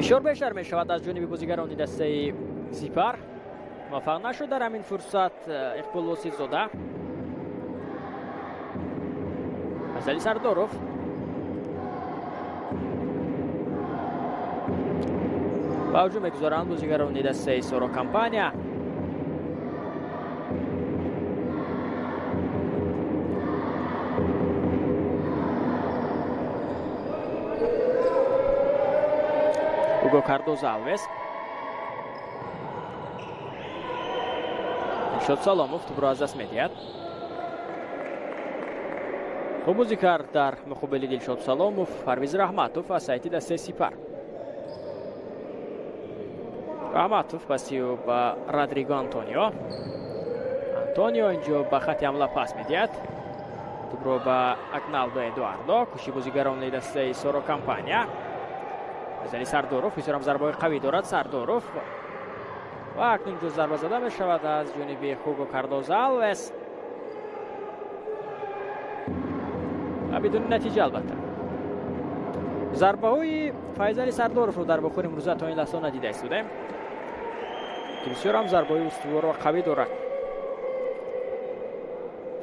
Фишор бештар мешавад аз ҷониби бозигарони дастаи Сипар. Муваффақ нашуд дар ҳамин фурсат Иқбол Воситзода. Файзали Сардоров. Ба ҳуҷум мегузоранд бозигарони дастаи Соро Компания. Уго Кардоза Алвес. Дилшод Саломов тӯбро аз даст медиҳад. Хуб бозӣ кард дар муқобили Дилшод Саломов Парвиз Раҳматов аз сайти дастаи Сипар. Раҳматов паси ӯ ба Родриго Антонио. Антонио инҷо ба хати ҳамла пас медиҳад. Тӯбро ба Агналдо Эдуардо, кӯши бозигарони дастаи Соро Компания. Файзали Сардоров бисёрам зарбаҳои қавӣ дорад Сардоров. Ва акнун инҷо зарба зада мешавад аз ҷониби Хуго Кардоза Алвес. Ва бидуни натиҷа албатта. Зарбаҳои Файзали Сардоровро дар бохури имрӯза то ин лаҳза надида истодаем, ки бисёрам зарбаҳои устувор ва қавӣ дорад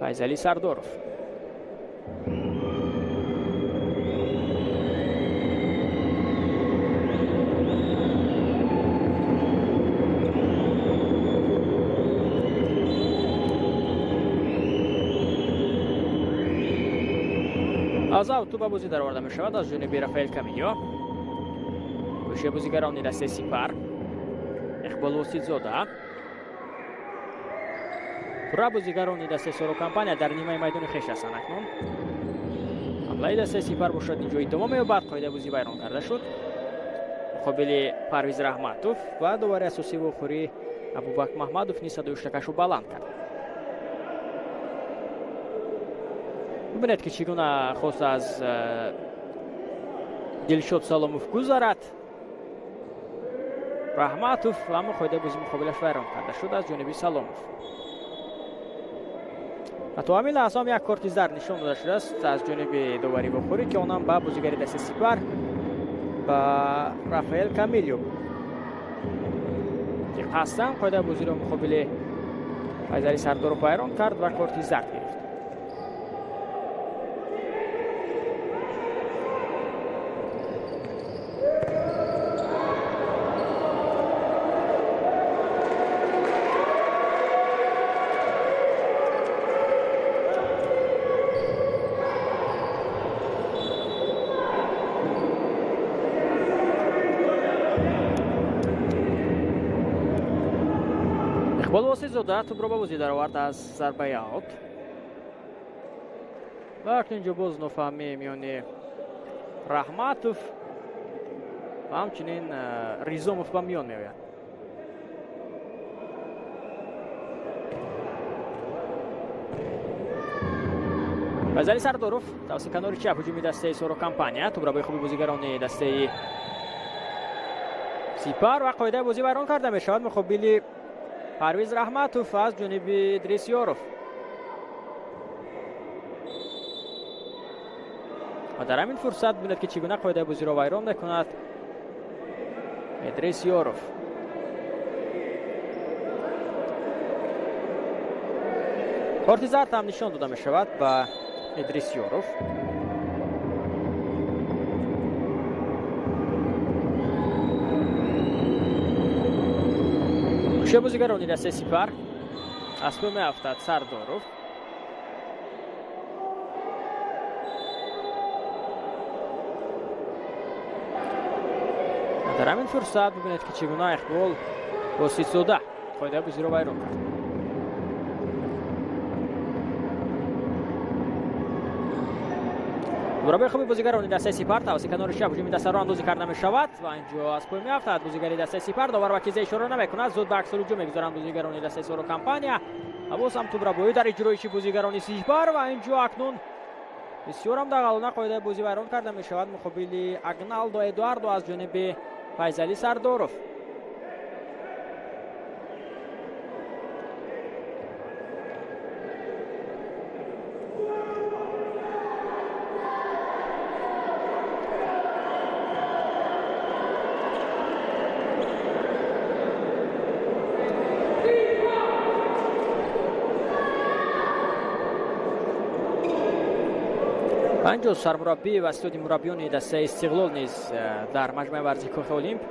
Файзали Сардоров. Аз аут тӯб ба бозӣ дароварда мешавад аз ҷониби Рафаэл Камилио. Кӯши бозигарони дастаи Сипар. Иқбол Воситзода. Пурра бозигарони дастаи Соро Компания дар нимаи майдони хеш ҳастанд акнун. Ҳамлаи дастаи Сипар бошад инҷо идома меёбад. Қоидаи бозӣ вайрон карда шуд муқобили Парвиз Раҳматов ва довари асосии вохӯрӣ Абубакр Маҳмадов низ садои ҳуштакашро баланд кард. Бубинед, ки чӣ гуна хост аз Дилшод Саломов гузарад Раҳматов, аммо қоидаи бозӣ муқобилаш вайрон карда шуд аз ҷониби Саломов. Ва то ҳамин лаҳза ҳам як корти зард нишон дода шудааст аз ҷониби довари вохӯрӣ, ки онам ба бозигари дастаи Сипар, ба Рафаэл Камилио, ки қасдан қоидаи бозиро муқобили Файзали Сардоров вайрон кард ва корти зард гирифт. Иқбол Воситзода тӯбро ба бозӣ даровард аз зарбаи аут. Ва акнун инҷо боз нофаҳмӣ миёни Раҳматов ва ҳамчунин Ризомов ба миён меояд. Файзали Сардоров тавассути канори чап ҳуҷуми дастаи Соро Компания. Тӯбрабои хуби бозигарони дастаи Сипар ва қоидаи бозӣ вайрон карда мешавад муқобили Парвиз Раҳматов аз ҷониби Идрис Ёров. Ва дар ҳамин фурсат бинед, ки чӣ гуна қоидаи бозиро вайрон мекунад Идрис Ёров. Корти зард ҳам нишон дода мешавад ба Идрис Ёров. Кӯши бозигарони дастаи Сипар. Аз пой меафтад Сардоров. Дар ҳамин фурсат бибинед, ки чӣ гуна Иқбол Воситзода қоидаи бозиро вайрон кард. Мураббии хуби бозигарони дастаи Сипар тавассути канори чап ҳуҷуми дастаро андозӣ карда мешавад ва инҷо аз пой меафтад бозигари дастаи Сипар. Довар вакиза ишора намекунад. Зуд ба аксул ҳуҷум мегузоранд бозигарони дастаи Соро Компания. Ва боз ҳам тӯбрабоӣ дар иҷроиши бозигарони Сипар ва инҷо акнун бисёрам дағалона қоидаи бозӣ вайрон карда мешавад муқобили Агналдо Эдуардо аз ҷониби Файзали Сардоров. Инҷо сармураббӣ ва истоди мураббиёни дастаи Истиқлол низ дар маҷмӯаи варзиши Кохи Олимп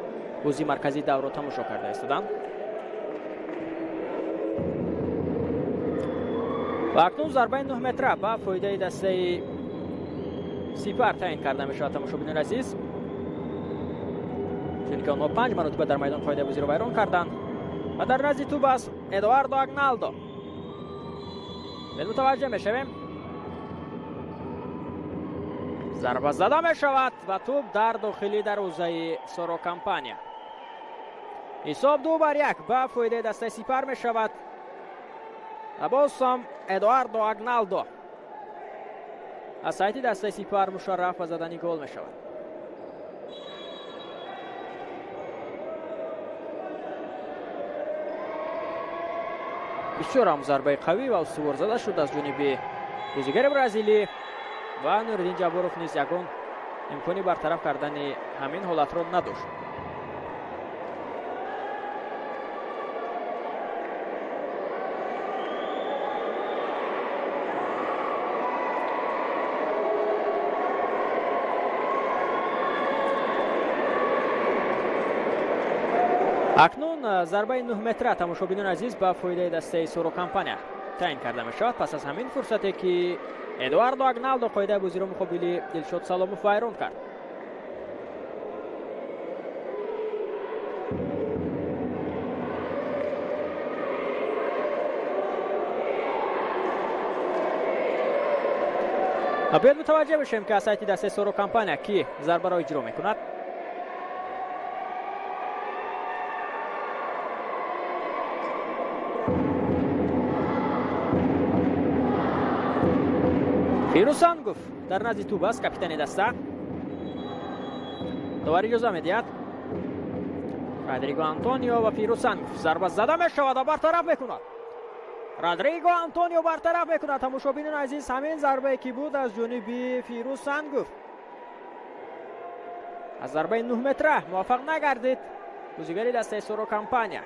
бозии марказии даврро тамошо карда истоданд. Ва акнун зарбаи 9 метра ба фоидаи дастаи Сипар таъин карда мешавад, тамошобинони азиз, чунки онҳо 5 маротиба дар майдон қоидаи бозиро вайрон карданд. Ва дар назди тӯб аст Эдуардо Агналдо. Мутаваҷҷеҳ мешавем. Зарба зада мешавад ва тӯб дар дохили дарвозаи Соро Компания. Ҳисоб 2-1 ба фоидаи дастаи Сипар мешавад. Ва боз ҳам Эдуардо Агналдо аз сайти дастаи Сипар мушарраф ба задани гол мешавад. Бисёр ҳам зарбаи қавӣ ва устувор зада шуд аз ҷониби бозигари бразилӣ ва Нуриддин Ҷабборов низ ягон имкони бартараф кардани ҳамин ҳолатро надошт. Акнун зарбаи 9 метра, тамошобинони азиз, ба фоидаи дастаи Соро Компания таъин карда мешавад пас аз ҳамин фурсате ки Эдуардо Агналдо қоидаи бозиро муқобили Дилшод Саломов вайрон кард. Биёед мутаваҷҷеҳ бошем ки аз сайти дастаи Соро Компания ки зарбаро иҷро мекунад. Фирӯзсангов дар назди тӯб аст, капитани даста. Довар иҷоза медиҳад. Родриго Антонио ва Фирӯзсангов зарба зада мешавад ва бартараф мекунад. Родриго Антонио бартараф мекунад. Тамошобинони азиз, ҳамин зарбае ки буд аз ҷониби Фирӯзсангов аз зарбаи 9 метра муваффақ нагардид бозигари дастаи Соро Компания.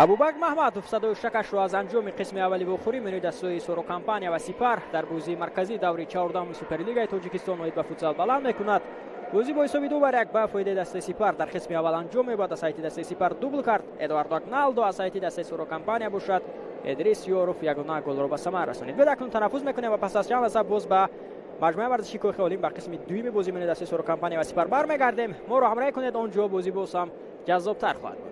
Абубакр Маҳмадов садои шакашро аз анҷоми қисми аввали вохӯрӣ менӯи дастаи Соро Компания ва Сипар дар бозии марказии даври 14-уми Суперлигаи Тоҷикистон оид ба футзал баланд мекунад. Бозӣ бо ҳисоби 2-1 ба фоидаи дастаи Сипар дар қисми аввал анҷом меёбад. Аз сайти дастаи Сипар дубл кард Эдуардо Агналдо, аз сайти дастаи Соро Компания бошад Идрис Ёров ягона голро ба самар расонид. Биёед акнун танаффус мекунем ва пас аз чанд лаҳза боз ба маҷмӯаи варзиши Кохи Олимп ба қисми дуюми бозӣ менӯи дастаи Соро Компания ва Сипар бармегардем. Моро ҳамроҳӣ кунед, он ҷо бозӣ боз ҳам ҷаззобтар хоҳад буд.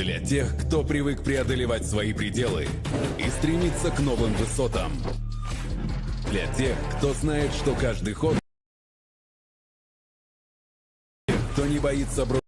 Для тех, кто привык преодолевать свои пределы и стремиться к новым высотам. Для тех, кто знает, что каждый ход, кто не боится бросить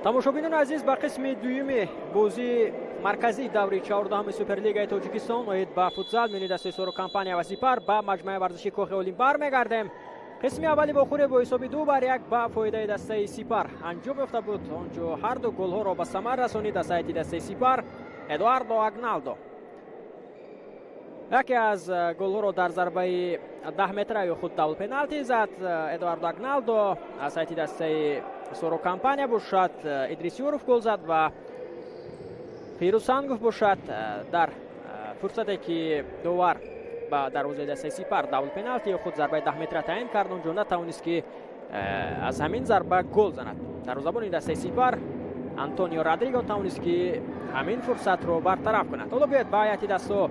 Тамошобинони азиз, ба қисми дуюми бозии марказии даври 14-уми Суперлигаи Тоҷикистон оид ба футзал миёни дастаи Соро Компания ва Сипар ба маҷмӯаи варзишии Кохи Олим бармегардем. Қисми аввали вохӯрӣ бо ҳисоби 2-1 ба фоидаи дастаи Сипар анҷом ёфта буд. Он ҷо ҳар ду голҳоро ба самар расонид дастаи дастаи Сипар Эдуардо Агналдо. Яке аз голҳоро дар зарбаи 10 метра ё худ дабл пеналти зад Эдуардо Агналдо. Аз сайти дастаи Соро Компания бошад Идрис Юров гол зад ва Фирӯз Сангов бошад дар фурсате ки довар ба дарвозаи дастаи Сипар дабл пеналти ё худ зарбаи 10 метра таъин кард, он ҷо натавонист ки аз ҳамин зарба гол занад. Дарвозабони дастаи Сипар Антонио Родриго тавонист ки ҳамин фурсатро бартараф кунад. Ҳоло биёед ба ҳайати дастҳо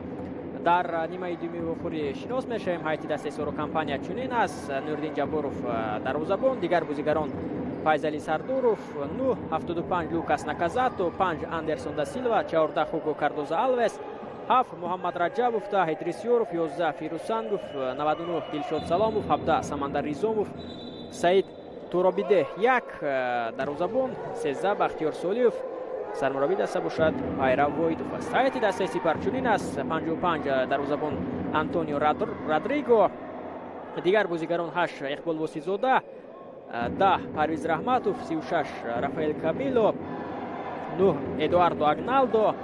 дар нимаи дуюми вохӯрӣ шинос мешавем. Ҳайати дастаи Соро Компания чунин аст: Нуриддин Ҷабборов дарвозабон, дигар бозигарон Файзали Сардоров, 9 75 Лукас Наказато, 5 Андерсон да Силва, 14 Хуго Кардоза Алвес, 7 Муҳаммад Раҷабов, 10 Идрис Юров, 11 Фирӯз Сангов, 99 Дилшод Саломов, 17 Самандар Ризомов, Саид Туробиде 1 дарвозабон, 13 Бахтиёр Солиев, сармураббии даста бошад Пайрав Воидов аст. Ҳайати дастаи Сипар чунин аст: 55 дарвозабон Антонио Родриго, дигар бозигарон 8 Иқбол Восизода, 10 Парвиз Раҳматов, 36 Рафаэл Камило, 9 Эдуардо Агналдо,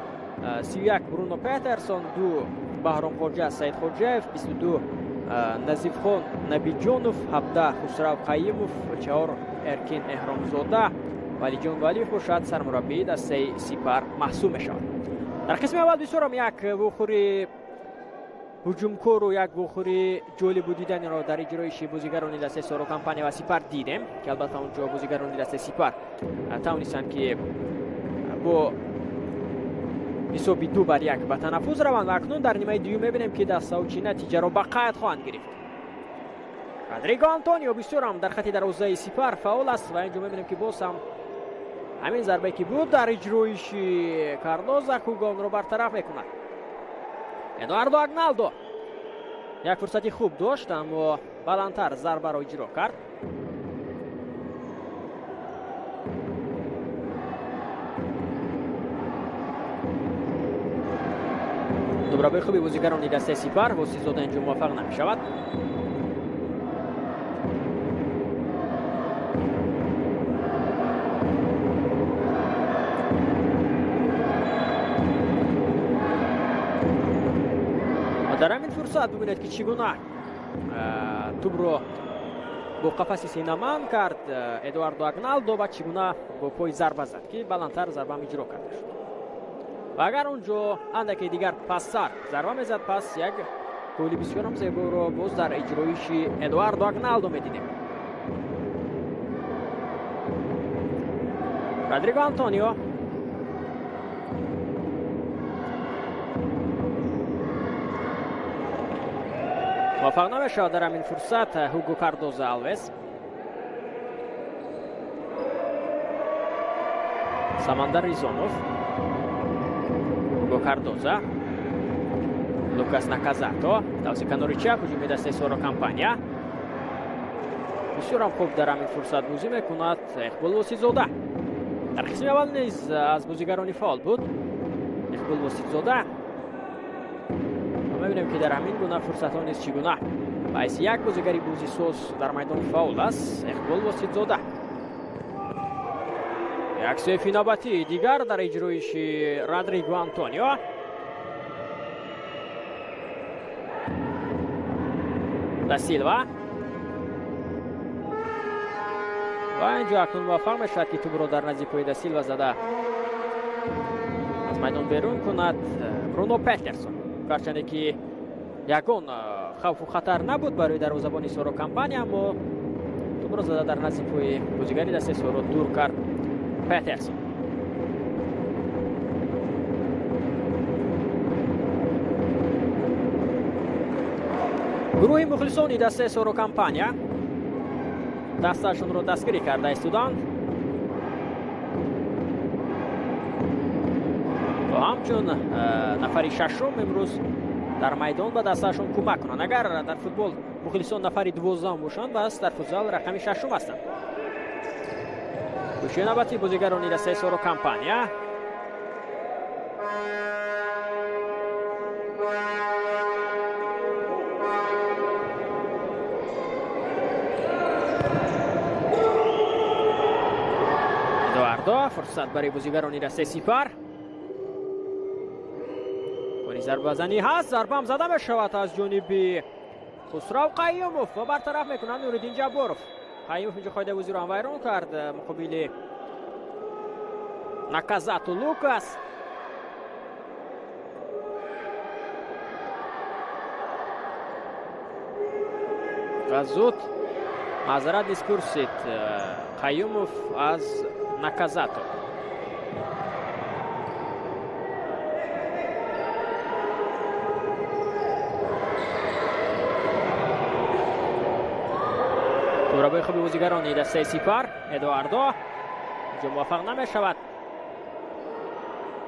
31 Бруно Петерсон, 2 Баҳром Хоҷа Саид Хоҷаев, 22 Назифхон Набиҷонов, 17 Хусрав Қайимов, 4 Эркин Эҳромзода, Валиҷон Валиев бошад сармураббии дастаи Сипар маҳсуб мешавад. Дар қисми аввал бисёрам як вохӯри ҳуҷумкору як вохӯри ҷолибу диданиро дар иҷроиши бозигарони дастаи Соро Компания ва Сипар дидем, ки албатта он ҷо бозигарони дастаи Сипар тавонистанд ки бо ҳисоби 2-1 ба танаффуз раванд ва акнун дар нимаи дуюм мебинем ки дастаҳо чӣ натиҷаро ба қайд хоҳанд гирифт. Родриго Антонио бисёрам дар хати дарвозаи Сипар фаъол аст ва инҷо мебинем ки боз ҳам ҳамин зарбае ки буд дар иҷроиши Кардоза, Хуго онро бартараф мекунад. Эдуардо Агналдо як фурсати хуб дошт, аммо баландтар зарбаро иҷро кард. Дубрабои хуби бозигарони дастаи Сипар Восизода инҷо муваффақ намешавад. Дар ҳамин фурсат бибинед ки чӣ гуна тӯбро бо қафаси сина манъ кард Эдуардо Агналдо ва чӣ гуна бо пой зарба зад, ки баландтар зарбаам иҷро карда шуд. Ва агар он ҷо андаке дигар пасттар зарба мезад, пас як голи бисёрам зеборо боз дар иҷроиши Эдуардо Агналдо медидем. Родриго Антонио муваффақ намешавад дар ҳамин фурсат Ҳуго Кардоза Алвес. Самандар Ризомов, Ҳуго Кардоза, Лукас Наказато тавассути канори чап ҳуҷуми дастаи Соро Компания. Бисёрам хуб дар ҳамин фурсат бозӣ мекунад Иқбол Восизода. Дар қисми аввал низ аз бозигарони фаъол буд Иқбол Восизода. Мебинем ки дар ҳамин гуна фурсатҳо низ чӣ гуна ба ҳайси як бозигари бозисоз дар майдон фаъол аст Иқбол Воситзода. Як сейфи навбатии дигар дар иҷроиши Родриго Антонио. Да Силва ва инҷо акнун муваффақ мешавад ки тӯбро дар назди пои да Силва зада аз майдон берун кунад Бруно Петерсон. Гарчанде ки ягон хавфу хатар набуд барои дарвозабони Соро Компания, аммо тӯбро зада дар назди пои бозигари дастаи Соро дур кард Петерсон. Гурӯҳи мухлисони дастаи Соро Компания дастаашонро дастгирӣ карда истоданд ва ҳамчун нафари шашум имрӯз дар майдон ба дастаашон кӯмак кунанд. Агар дар футбол мухлисон нафари 12 бошанд, бас дар футзал рақами шашум ҳастанд. Кӯшиши навбатии бозигарони дастаи Соро Компания. Эдуардо, фурсат барои бозигарони дастаи Сипар. Кони зарбазанӣ ҳаст, зарба ҳам зада мешавад аз ҷониби Хусрав Қайюмов ва бартараф мекунад Нуриддин Ҷабборов. Қайюмов инҷо қоидаи бозиро ҳам вайрон кард муқобили Наказату Лукас. Ва зуд маъзарат низ пурсид Қайюмов аз Наказато. Дурабои хуби бозигарони дастаи Сипар. Эдуардо инҷо муваффақ намешавад.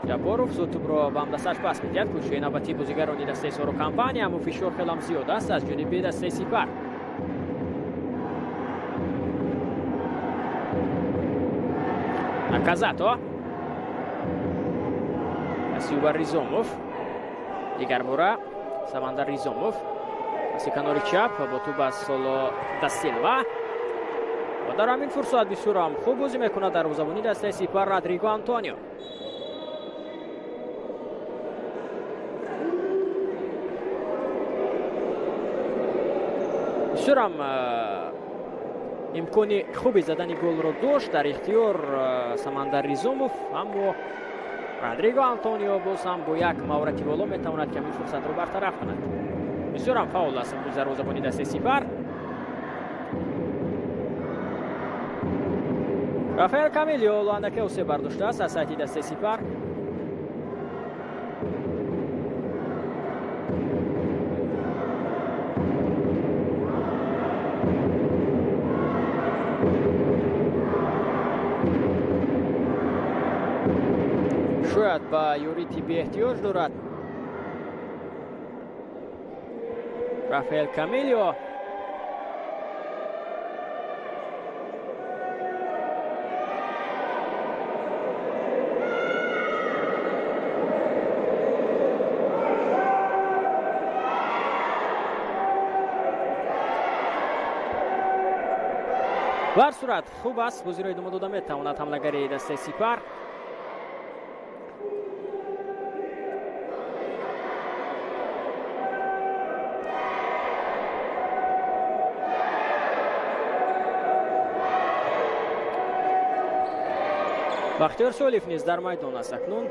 Ҷабборов зуд тӯбро ба ҳамдастааш пас медиҳад. Кӯшиши навбатии бозигарони дастаи Соро Компания, аммо фишор хелам зиёд аст аз ҷониби дастаи Сипар. Наказато. Асиюба Ризомов. Дигар бора Самандар Ризомов. Паси канори чап бо тӯб аз Соло да Силва. Ва дар ҳамин фурсат бисёр ҳам хуб бозӣ мекунад дарвозабони дастаи Сипар Родриго Антонио. Бисёр ҳам имкони хуби задани голро дошт дар ихтиёр Самандар Ризомов, аммо Родриго Антонио боз ҳам бо як маҳорати боло метавонад ки ҳамин фурсатро бартараф кунад. Бисёр ҳам фаъол аст имрӯз дарвозабони дастаи Сипар. Рафаэл Камилио лоандаке осеб бардоштааст аз сайти дастаи Сипар. Шояд ба ёрии тиббӣ эҳтиёҷ дорад Рафаэл Камилио. Ба ҳар сурат хуб аст, бозиро идома дода метавонад ҳамлагари дастаи Сипар. Бахтиёр Солиев низ дар майдон аст акнун.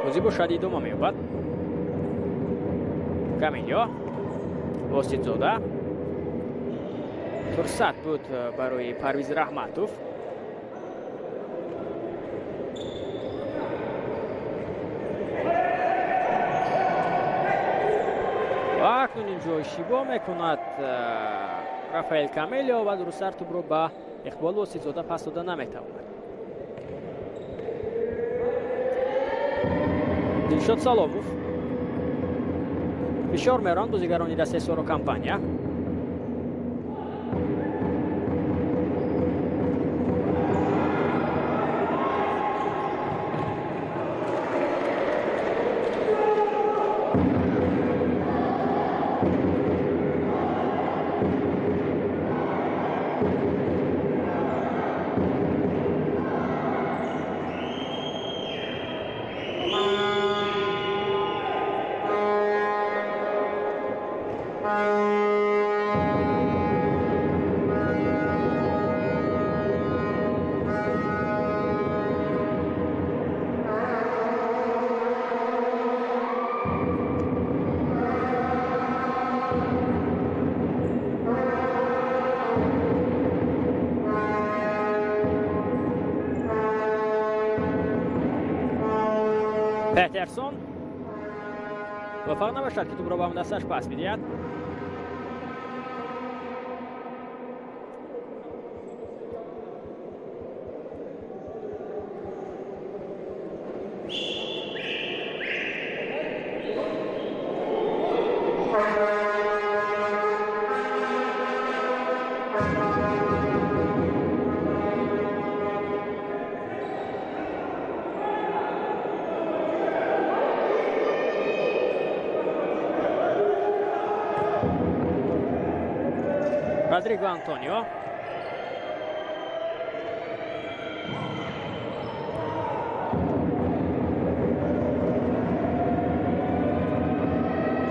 Бозӣ бошад идома меёбад. Камилио, Воситзода. Фурсат буд барои Парвиз Раҳматов. Ва акнун инҷо иштибоҳ мекунад Рафаэл Камилио ва дурусттар тӯбро ба Иқбол Воситзода пас дода наметавонад. Дилшод Саломов. Фишор меронд бозигарони дастаи Соро Компания. Петерсон муваффақ набошад ки тӯбро ба ҳамдасташ пас бидиҳад. Родриго Антонио.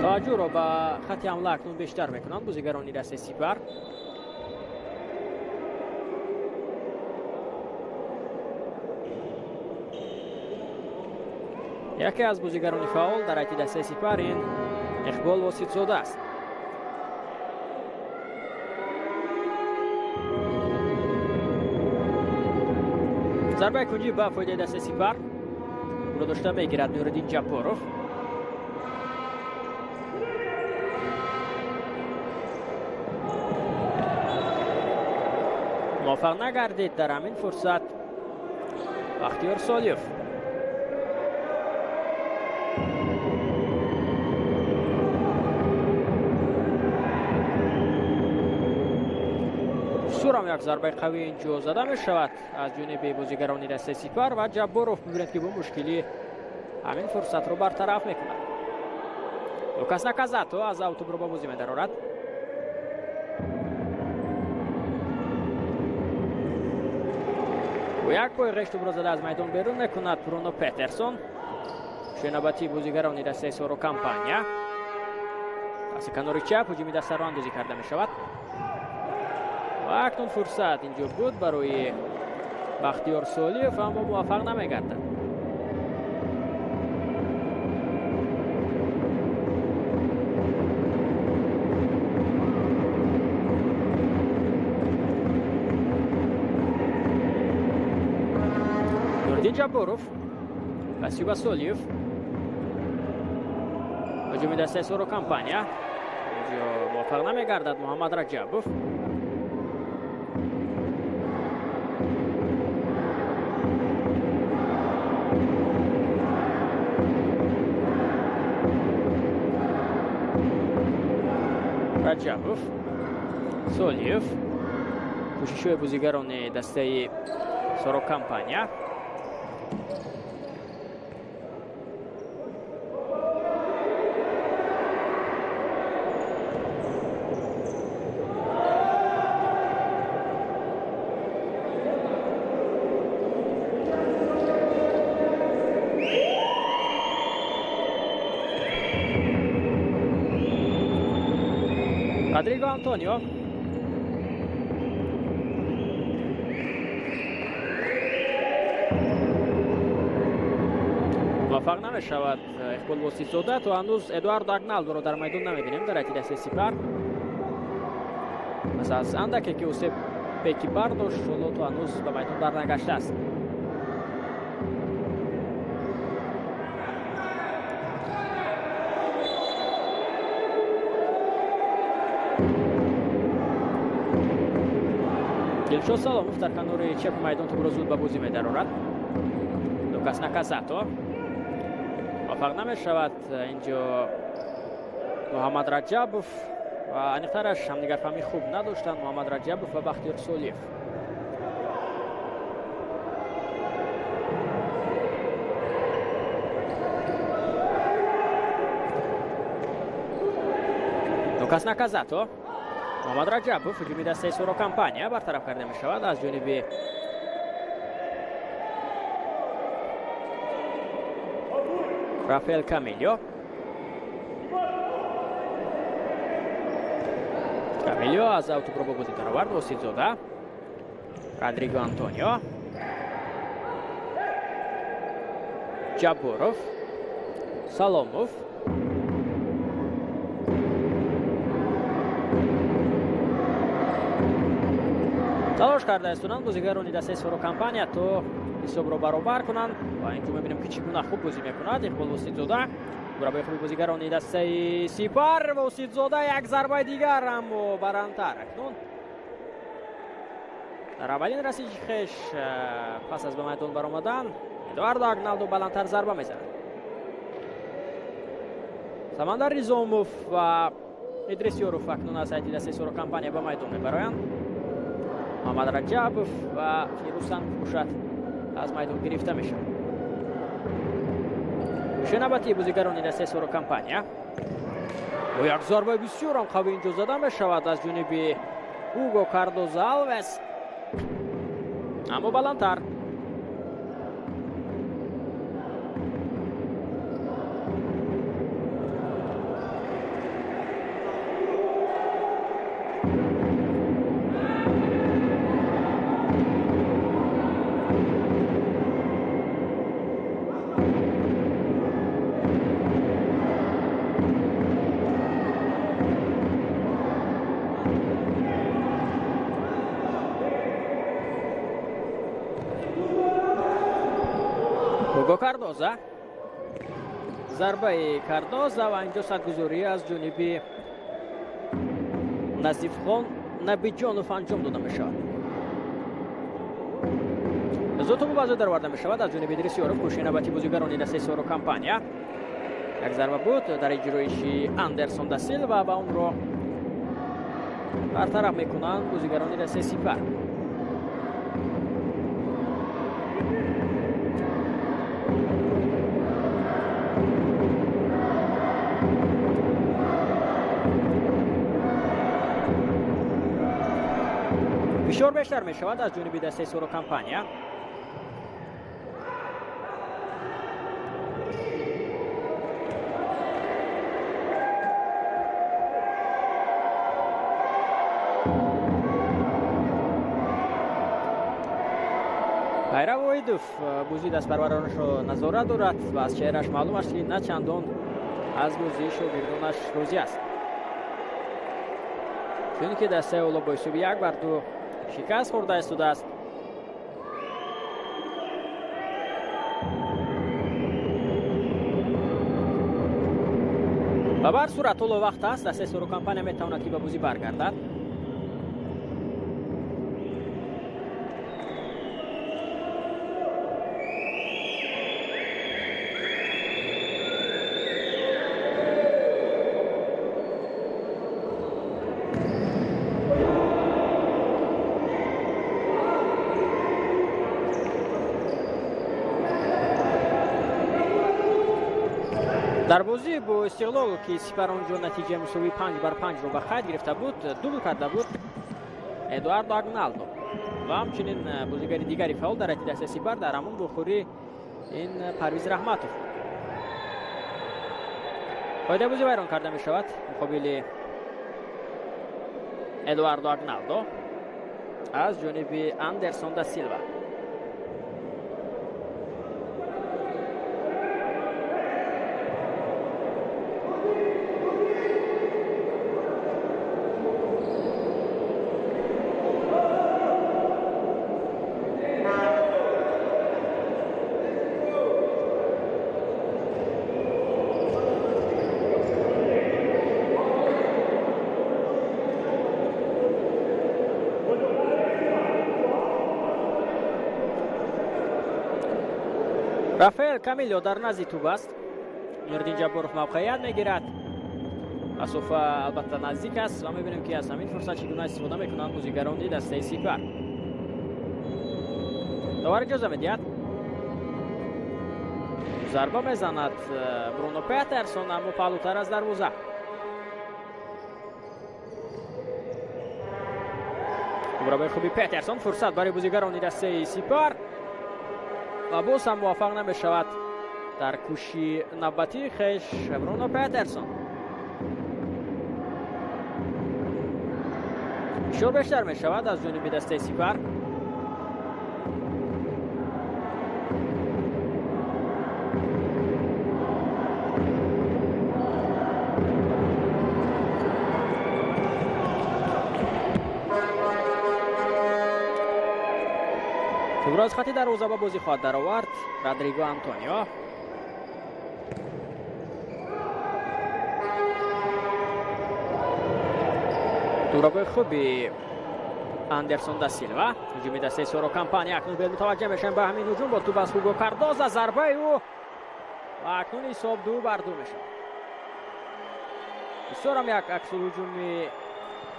Таваҷҷӯҳро ба хатти ҳамла акнун бештар мекунанд бозигарони дастаи Сипар. Яке аз бозигарони фаъол дар ҳайати дастаи Сипар ин Иқбол Воситзода аст. Зарбаи кунҷӣ ба фоидаи дастаи Сипар ӯро дошта мегирад Нуриддин Ҷабборов. Муваффақ нагардид дар ҳамин фурсат Бахтиёр Солиев. Сурам як зарбаи қавӣ инҷо зада мешавад аз ҷониби бозигарони дастаи Сипар ва Ҷабборов мебинад, ки бо мушкилӣ ҳамин фурсатро бартараф мекунад. Лукас Наказато аз автобро ба бозӣ медарорад. Бо як пои ғеш тӯбро зада аз майдон берун мекунад Бруно Петерсон. Шунавбати бозигарони дастаи Соро Компания. Аз канори чап ҳуҷуми дастаро андозӣ карда мешавад. Ва акнун фурсат инҷо буд барои Бахтиёр Солиев, аммо муваффақ намегардад. Нуриддин Ҷабборов, Васюба Солиев. Ҳуҷуми дастаи Соро Компания инҷо муваффақ намегардад Муҳаммад Раҷабов. Раҷабов, Солиев, кӯшишҳои бозигарони дастаи Соро Компания. Родриго Антонио. Муваффақ намешавад Иқбол Воситзода. То ҳанӯз Эдуардо Агналдоро дар майдон намебинем дар ҳайати дастаи Сипар. Пас аз андаке ки Усеб пеки бардошт, ҳоло то ҳанӯз ба майдон барнагаштааст. Дилшод Саломов дар канори чапи майдон тӯбро зуд ба бозӣ медарорад. Лукас Наказато. Муваффақ намешавад инҷо Муҳаммад Раҷабов ва аниқтараш ҳамдигарфаҳмӣ хуб надоштанд Муҳаммад Раҷабов ва Бахтиёр Солиев. Лукас Наказато. Муҳаммад Раҷабов ҳуҷуми дастаи Соро Компания бартараф карда мешавад аз ҷониби Рафаэл Камилио. Камилио аз автобро ба бозӣ даровард. Воситзода, Родриго Антонио, Ҷабборов, Саломов. Талош карда истонанд бозигарони дастаи Соро Компания то ҳисобро баробар кунанд ва инҷо мебинем, ки чӣ гуна хуб бозӣ мекунад Иқбол Воситзода. Зарбаи хуби бозигарони дастаи Сипар. Воситзода як зарбаи дигар, аммо барандтар. Акнун дар аввалин расиши хеш пас аз ба майдон баромадан Эдуардо Агналдо баландтар зарба мезанад. Самандар Низомов ва Идрис Ёров акнун аз ҳайати дастаи Соро Компания ба майдон мебароянд. Муҳаммад Раҷабов ва Фирӯз бошад аз майдон гирифта мешавад. Шунавбати бозигарони дастаи Соро Компания. Бо як зарбаи бисёрам қавӣ инҷо зада мешавад аз ҷониби Уго Кардоза Алвес, аммо баландтар. Уго Кардоза, зарбаи Кардоза ва инҷо садгузорӣ аз ҷониби Назифхон Набиҷонов анҷом дода мешавад. Зуд ба зуд дароварда мешавад аз ҷониби Идрис Ёров. Кӯшиши навбати бозигарони дастаи Соро Компания. Як зарба буд дар иҷроиши Андерсон да Силва ва онро бартараф мекунанд бозигарони дастаи Сипар. Фишор бештар мешавад аз ҷониби дастаи Соро Компания. Хайрав Воҳидов бозии дастпарваронашро назорат дорад ва аз чеҳраш маълум аст, ки на чандон аз бозии шогирдонаш розӣ аст, чунки дастаи Оло бо ҳисоби 1-2 шикаст хӯрда истодааст. Ба бар сурат ҳоло вақт аст, дастаи Соро Компания метавонад ки ба бозӣ баргардад. Дар бозӣ бо Истиқлол, ки Сипар онҷо натиҷаи мусовии 5-5-ро ба қайд гирифта буд, дубл карда буд Эдуардо Агналдо ва ҳамчунин бозигари дигари фаъол дар ҳайати дастаи Сипар дар ҳамон бухорӣ ин Парвиз Раҳматов. Қоидаи бозӣ вайрон карда мешавад муқобили Эдуардо Агналдо аз ҷониби Андерсон да Силва. Рафаэл Камило дар назди тӯб аст. Нуриддин Ҷабборов мавқеият мегирад. Масофа албатта наздик аст ва мебинем, ки аз ҳамин фурсат чӣ гуна истифода мекунанд бозигарони дастаи Сипар. Довар иҷоза медиҳад. Зарба мезанад Бруно Петерсон, аммо паҳлӯтар аз дарвоза. Зарбаи хуби Петерсон, фурсат барои бозигарони дастаи Сипар ва боз ҳам муваффақ намешавад дар кӯши навбатии хеш Бруно Петерсон. Фишор бештар мешавад аз ҷониби дастаи Сипар. Тӯбро аз хати дарвоза ба бозӣ хоҳад даровард Родриго Антонио. Дурабои хуби Андерсон да Силва. Ҳуҷуми дастаи Соро Компания. Акнун бояд мутаваҷҷеҳ мешавем ба ҳамин ҳуҷум бо тӯб аз Ҳуго Кардоза. Зарбаи ӯ ва акнун ҳисоб 2-2 мешавад. Бисёрам як аксулҳуҷуми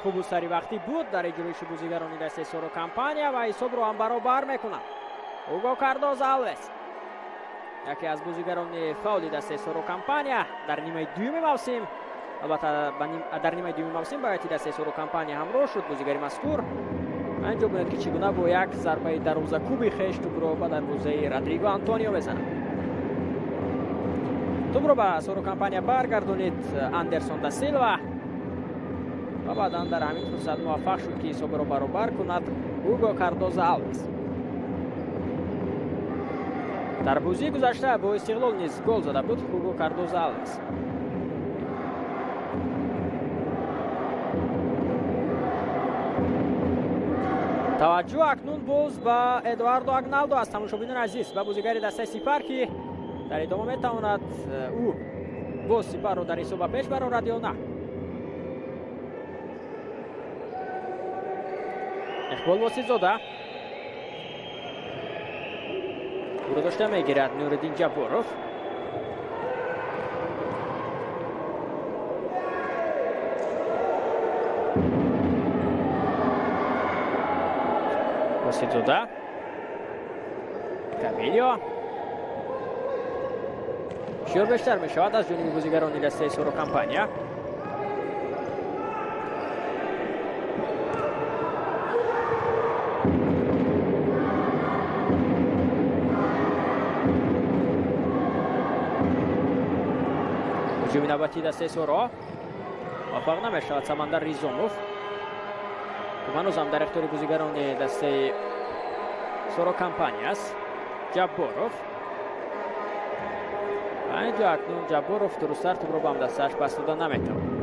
хубу саривақтӣ буд дар иҷроиши бозигарони дастаи Соро Компания ва ҳисобро ҳам баробар мекунад. Ҳуго Кардоза Алвес, яке аз бозигарони фаъоли дастаи Соро Компания дар нимаи дуюми мавсим, Албатта дар нимаи дуюми мавсим ба ҳайати дастаи Соро Компания ҳамроҳ шуд бозигари мазкур. Инҷо бинед, ки чӣ гуна бо як зарбаи дарвозакуби хеш тӯбро ба дарвозаи Родриго Антонио мезанад. Тӯбро ба Соро Компания баргардонид Андерсон да Силва ва баъдан дар ҳамин фурсат муваффақ шуд, ки ҳисобро баробар кунад Ҳуго Кардоза Алвес. Дар бозии гузашта бо Истиқлол низ гол зада буд Ҳуго Кардоза Алвес. Таваҷҷӯҳ акнун боз ба Эдуардо Агналдо аст, тамошобинони азиз, ба бозигари дастаи Сипар, ки дар идома метавонад ӯ боз Сипарро дар ҳисоб ба пеш барорад ё на. Иқбол Воситзода ӯро дошта мегирад Нуриддин Ҷабборов. Воситзода, Камилио. Фишор бештар мешавад аз ҷониби бозигарони дастаи Соро Компания. Ҳуҷуми навбатии дастаи Соро муваффақ намешавад Самандар Ризомов. Ҳанӯзам дар ихтиёри бозигарони дастаи Соро Компания аст. Ҷабборов. Инҷо акнун Ҷабборов дурусттар тӯбро ба ҳамдастааш пас дода наметавонад.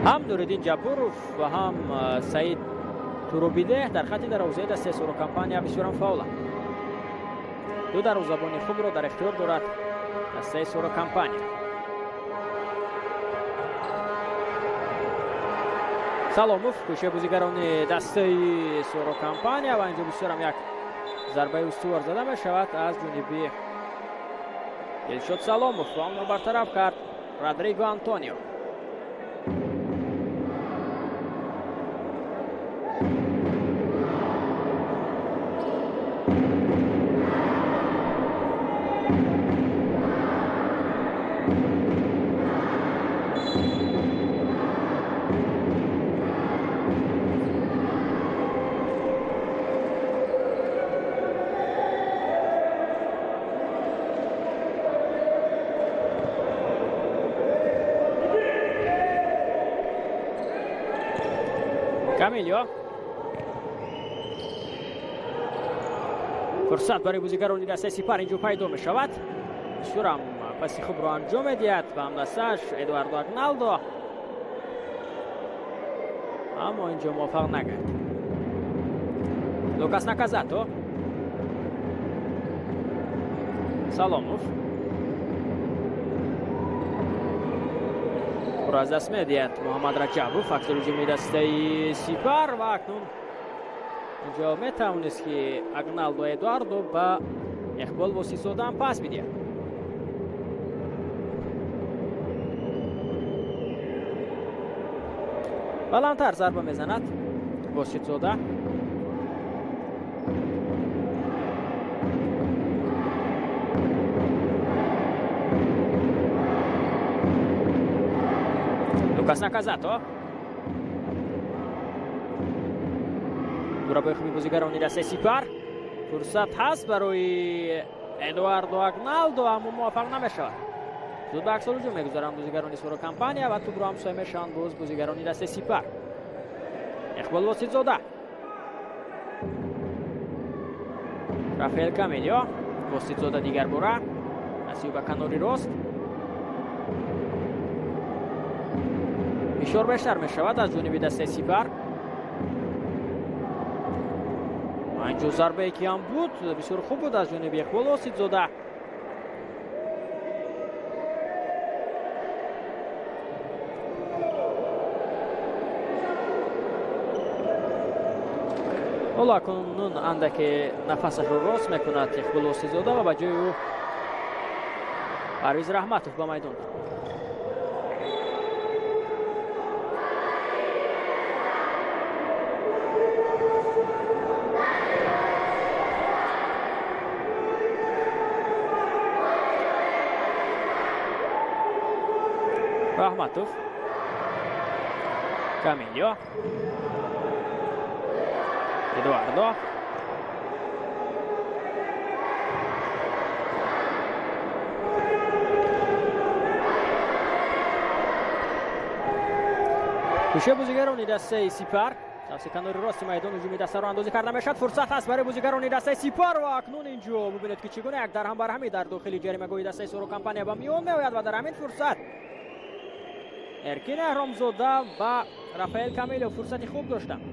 Ҳам Нуриддин Ҷабборов ва ҳам Саид Туробидеҳ дар хати дарвозаи дастаи Соро Компания бисёрам фаъоланд. Ду дарвозабони хубро дар ихтиёр дорад дастаи Соро Компания. Саломов кӯшаи бозигарони дастаи Соро Компания ва инҷо бисёрам як зарбаи устувор зада мешавад аз ҷониби Дилшод Саломов ва онро бартараф кард Родриго Антонио. Камилио. Фурсат барои бозигарони дастаи Сипар инҷо пайдо мешавад. Бисёрам паси хубро анҷом медиҳад ба ҳамдастааш Эдуардо Агналдо, аммо инҷо муваффақ нагардид. Лукас Наказато. Саломов ӯро аз даст медиҳад Муҳаммад Раҷабов, аксари ҳуҷуми дастаи Сипар ва акнун инҷо метавонист, ки Агналдо Эдуардо ба Иқбол Воситзода ҳам пас бидиҳад. Баландтар зарба мезанад Воситзода. Лукас Наказато. Дурабои хуби бозигарони дастаи Сипар. Фурсат ҳаст барои Эдуардо Агналдо, аммо муваффақ намешавад. Зуд ба аксол ҳуҷум мегузаранд бозигарони Соро Компания ва тӯбро ҳамсоя мешаванд боз бозигарони дастаи Сипар. Иқбол Воситзода. Рафаэл Камилио. Воситзода дигар бора. Насиб ба канори рост. Фишор бештар мешавад аз ҷониби дастаи Сипар. Инҷо зарбае ки ҳам буд, бисёр хуб буд аз ҷониби Иқбол Воситзода. Ҳоло акнун андаке нафасашро рост мекунад Иқбол Воситзода ва ба ҷои ӯ Парвиз Раҳматов ба майдон. Раҳматов. Камилио. Эдуардо. Кӯшаи бозигарони дастаи Сипар. Тавси канори рости майдон ҳуҷуми дастаро андозӣ карда мешавад. Фурсат ҳаст барои бозигарони дастаи Сипар ва акнун инҷо бубинед, ки чӣ гуна як дарҳам барҳамӣ дар дохили ҷаримагоҳи дастаи Соро Компания ба миён меояд ва дар ҳамин фурсат Эркин Аҳромзода ва Рафаэл Камилов фурсати хуб доштанд.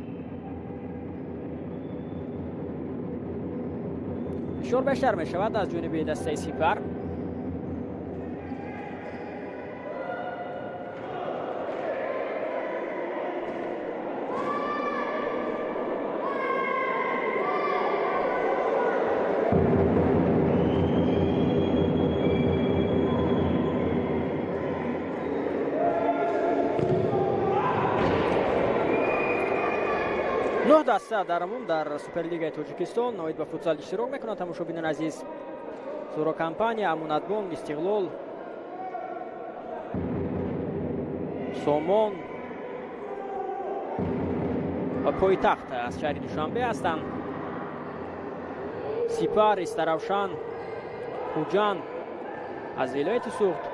Фишор бештар мешавад аз ҷониби дастаи Сипар. Даста дар умум дар Суперлигаи Тоҷикистон оид ба футзал иштирок мекунанд. Тамошобинони азиз, Соро Компания, Амонатбонк, Истиқлол, Сомон ва пойтахт аз шаҳри Душанбе ҳастанд. Сипар, Истаравшан, Хуҷанд аз вилояти Суғд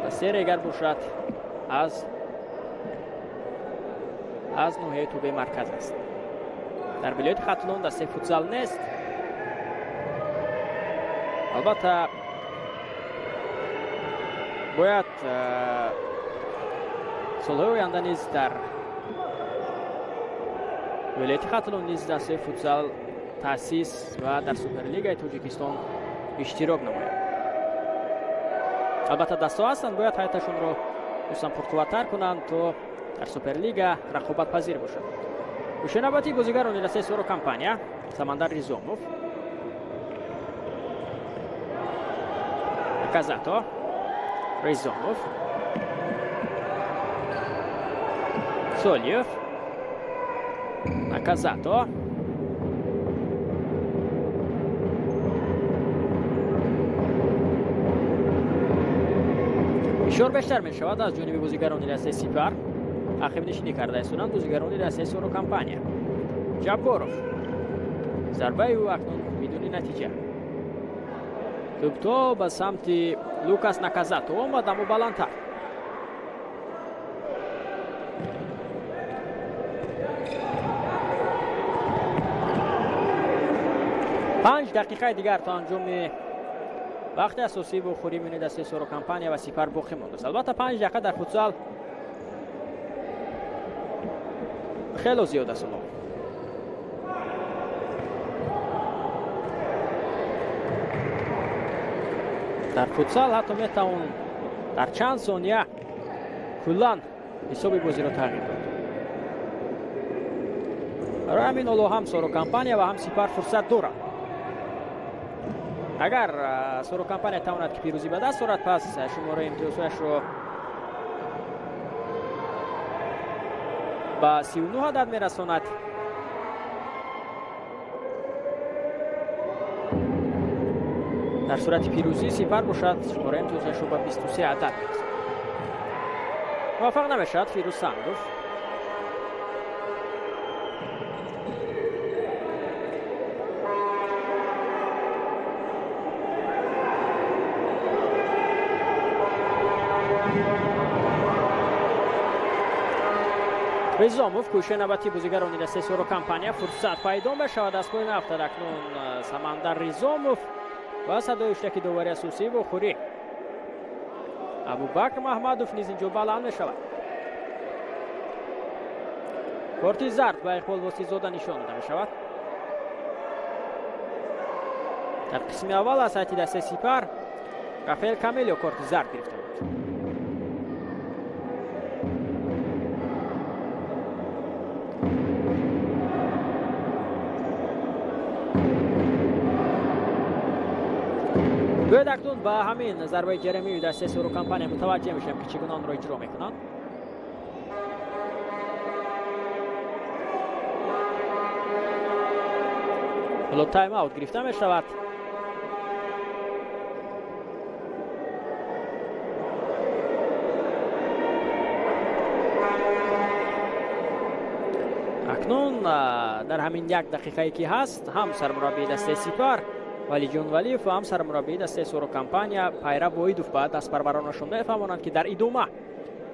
ва се регар бошад аз ноҳияи Тӯбаи марказ аст. Дар вилояти Хатлон дастаи футзал нест. Албатта бояд солҳои оянда низ дар вилояти Хатлон низ дастаи футзал таъсис ва дар Суперлигаи Тоҷикистон иштирок намояд. Албатта дастаҳо ҳастанд, бояд ҳайаташонро хусусан пурқувваттар кунанд то дар Суперлига рақобатпазир бошад. Гӯшаи навбатии бозигарони дастаи Соро Компания Самандар Ризомов, Казато, Ризомов, Солиев, Наказато. Фишор бештар мешавад аз ҷониби бозигарони дастаи Сипар. Ақибнишинӣ карда истоданд бозигарони дастаи Соро Компания. Ҷабборов. Зарбаи ӯ акнун бидуни натиҷа. Тӯб то ба самти Лукас Наказато омад, аммо баландтар. Панҷ дақиқаи дигар то анҷоми вақти асосии бохӯрии миёни дастаи Соро Компания ва Сипар боқӣ мондааст. Албатта 5 дақиқа дар футзал хело зиёд аст. Дар футзал ҳатто метавон дар чанд сония куллан ҳисоби бозиро тағйир дод. Барои ҳамин ҳоло ҳам Соро Компания ва ҳам Сипар фурсат доранд. Агар Соро Компания тавонад ки пирӯзӣ ба даст орад, пас шумораи имтиёзҳояшро ба 39 адад мерасонад. Дар сурати пирӯзӣ Сипар бошад, шумораи имтиёзҳояшро ба 23 адад мерасонад. Муваффақ намешавад Фирӯз Сангов. Ризомов кӯшаи навбатии бозигарони дастаи Соро Компания. Фурсат пайдо мешавад, аз пои нафтад акнун Самандар Ризомов ва садои ҳуштаки довари асосии бохӯрӣ Абубакр Маҳмадов низ инҷо баланд мешавад. Корти зард ба Иқбол Восизода нишон дода мешавад. Дар қисми аввал аз ҳайати дастаи Сипар Рафаэл Камелио корти зард гирифта буд. Биёед акнун ба ҳамин зарбаи ҷаримавии дастаи Соро Компания мутаваҷҷеҳ мешавем, ки чӣ гуна онро иҷро мекунанд. Ҳоло тайм-аут гирифта мешавад. Акнун дар ҳамин як дақиқае ки ҳаст, ҳам сармураббии дастаи Сипар Валиҷон Валиев ва ҳам сармураббии дастаи Соро Компания Пайрав Воҳидов ба дастпарваронашон мефаҳмонанд, ки дар идома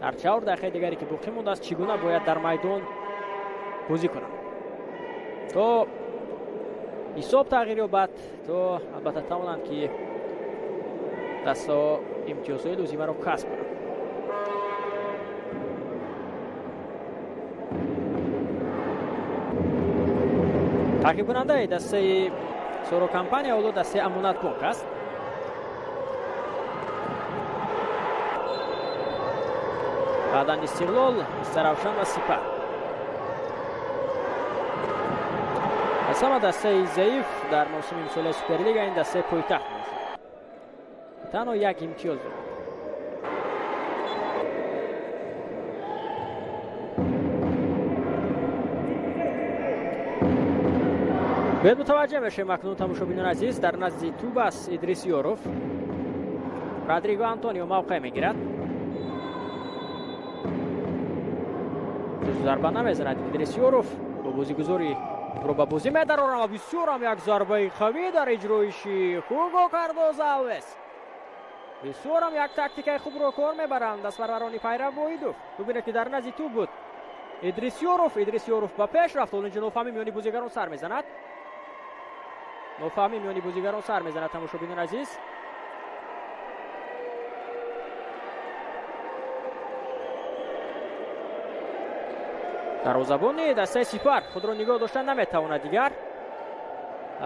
дар 4 дақиқаи дигаре ки боқӣ мондааст, чӣ гуна бояд дар майдон бозӣ кунанд, то ҳисоб тағйир ёбад, то албатта тавонанд ки дастаҳо имтиёзҳои лозимаро касб кунанд. Таъқибкунандаи дастаи Соро Компания ҳоло дастаи Амонатбонк аст. Баъдан Истиқлол, Истаравшан ва Сипар. Аз ҳама дастаи заиф дар мавсими имсолаи Суперлига ин дастаи пойтахт мебошад. Танҳо як имтиёз дорад. Биёед мутаваҷҷеҳ мешавем акнун, тамошобинони азиз, дар назди тӯб аст Идрис Ёров. Родриго Антонио мавқеъ мегирад. Зарба намезанад Идрис Ёров, бо бозигузори рӯ ба бозӣ медарорам ва бисёр ҳам як зарбаи қавӣ дар иҷроиши Ҳуго Кардозо Алвес. Бисёр ҳам як тактикаи хубро кор мебаранд дастпарварони Пайрав Воҳидов. Бубинед ки дар назди тӯб буд Идрис Ёров. Идрис Ёров ба пеш рафт, ҳоло инҷо нофаҳмӣ миёни бозигарон сар мезанад. Нофаҳмӣ миёни бозигарон сар мезанад, тамошобинони азиз. Дарвозабони дастаи Сипар худро нигоҳ дошта наметавонад дигар.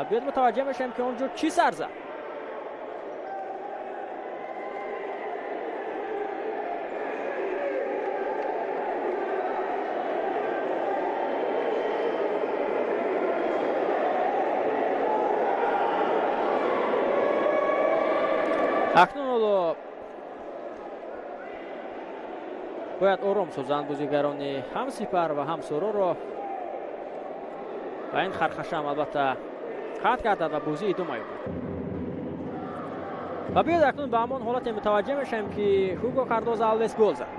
Биёед мутаваҷҷеҳ мешавем ки он ҷо чӣ сар зад. Акнун ҳоло бояд ором созанд бозигарони ҳам Сипар ва ҳам Сороро ва ин хархаша ҳам албатта қатъ гардад ва бозӣ идома ёбад. Ва биёед акнун ба ҳамон ҳолате мутаваҷҷеҳ мешавем ки Ҳуго Кардозо Алвес гол зад.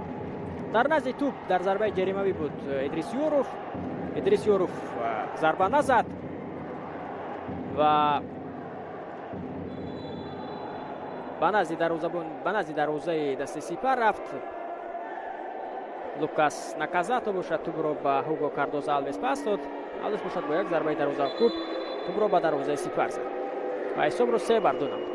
Дар назди тӯб дар зарбаи ҷаримавӣ буд Идрис Ёров. Идрис Ёров зарба назад ва ба назди дарвозабон, ба назди дарвозаи дасти Сипар рафт. Лукас Наказато бошад тӯбро ба Ҳуго Кардозо Алвес пас дод. Алвес бошад бо як зарбаи дарвозакӯб тӯбро ба дарвозаи Сипар зад ва ҳисобро 3-2 намуд.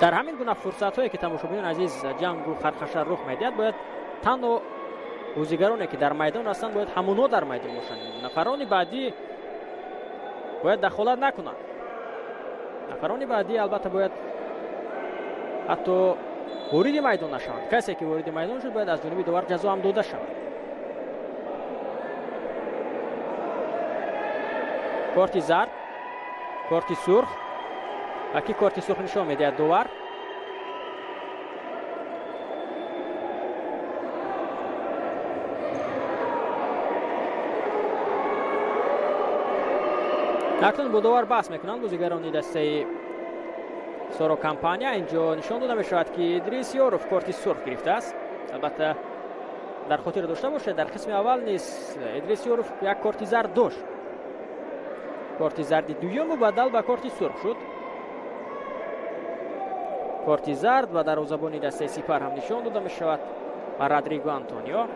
Дар ҳамин гуна фурсатҳое ки тамошобинони азиз ҷангу хархаша рух медиҳад, бояд танҳо бозигароне ки дар майдон ҳастанд, бояд ҳамонҳо дар майдон бошанд. Нафарони баъдӣ бояд дахолат накунанд. Нафарони баъдӣ албатта бояд ҳатто вориди майдон нашаванд. Касе ки вориди майдон шуд, бояд аз ҷониби довар ҷазо ҳам дода шавад. Корти зард, корти сурх. Ва ки корти сурх нишон медиҳад довар? Акнун бо довар баҳс мекунанд бозигарони дастаи Соро Компания. Инҷо нишон дода мешавад ки Идрис Ёров корти сурх гирифтааст. Албатта дар хотир дошта бошед, дар қисми аввал низ Идрис Ёров як корти зард дошт. Корти зарди дуюм мубаддал ба корти сурх шуд. Корти зард ба дарвозабони дастаи Сипар ҳам нишон дода мешавад ба Родриго Антонио.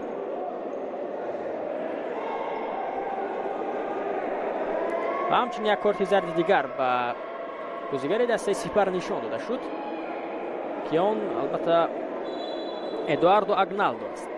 Ва ҳамчунин як корти зарди дигар ба бозигари дастаи Сипар нишон дода шуд, ки он албатта Эдуардо Агналдо аст.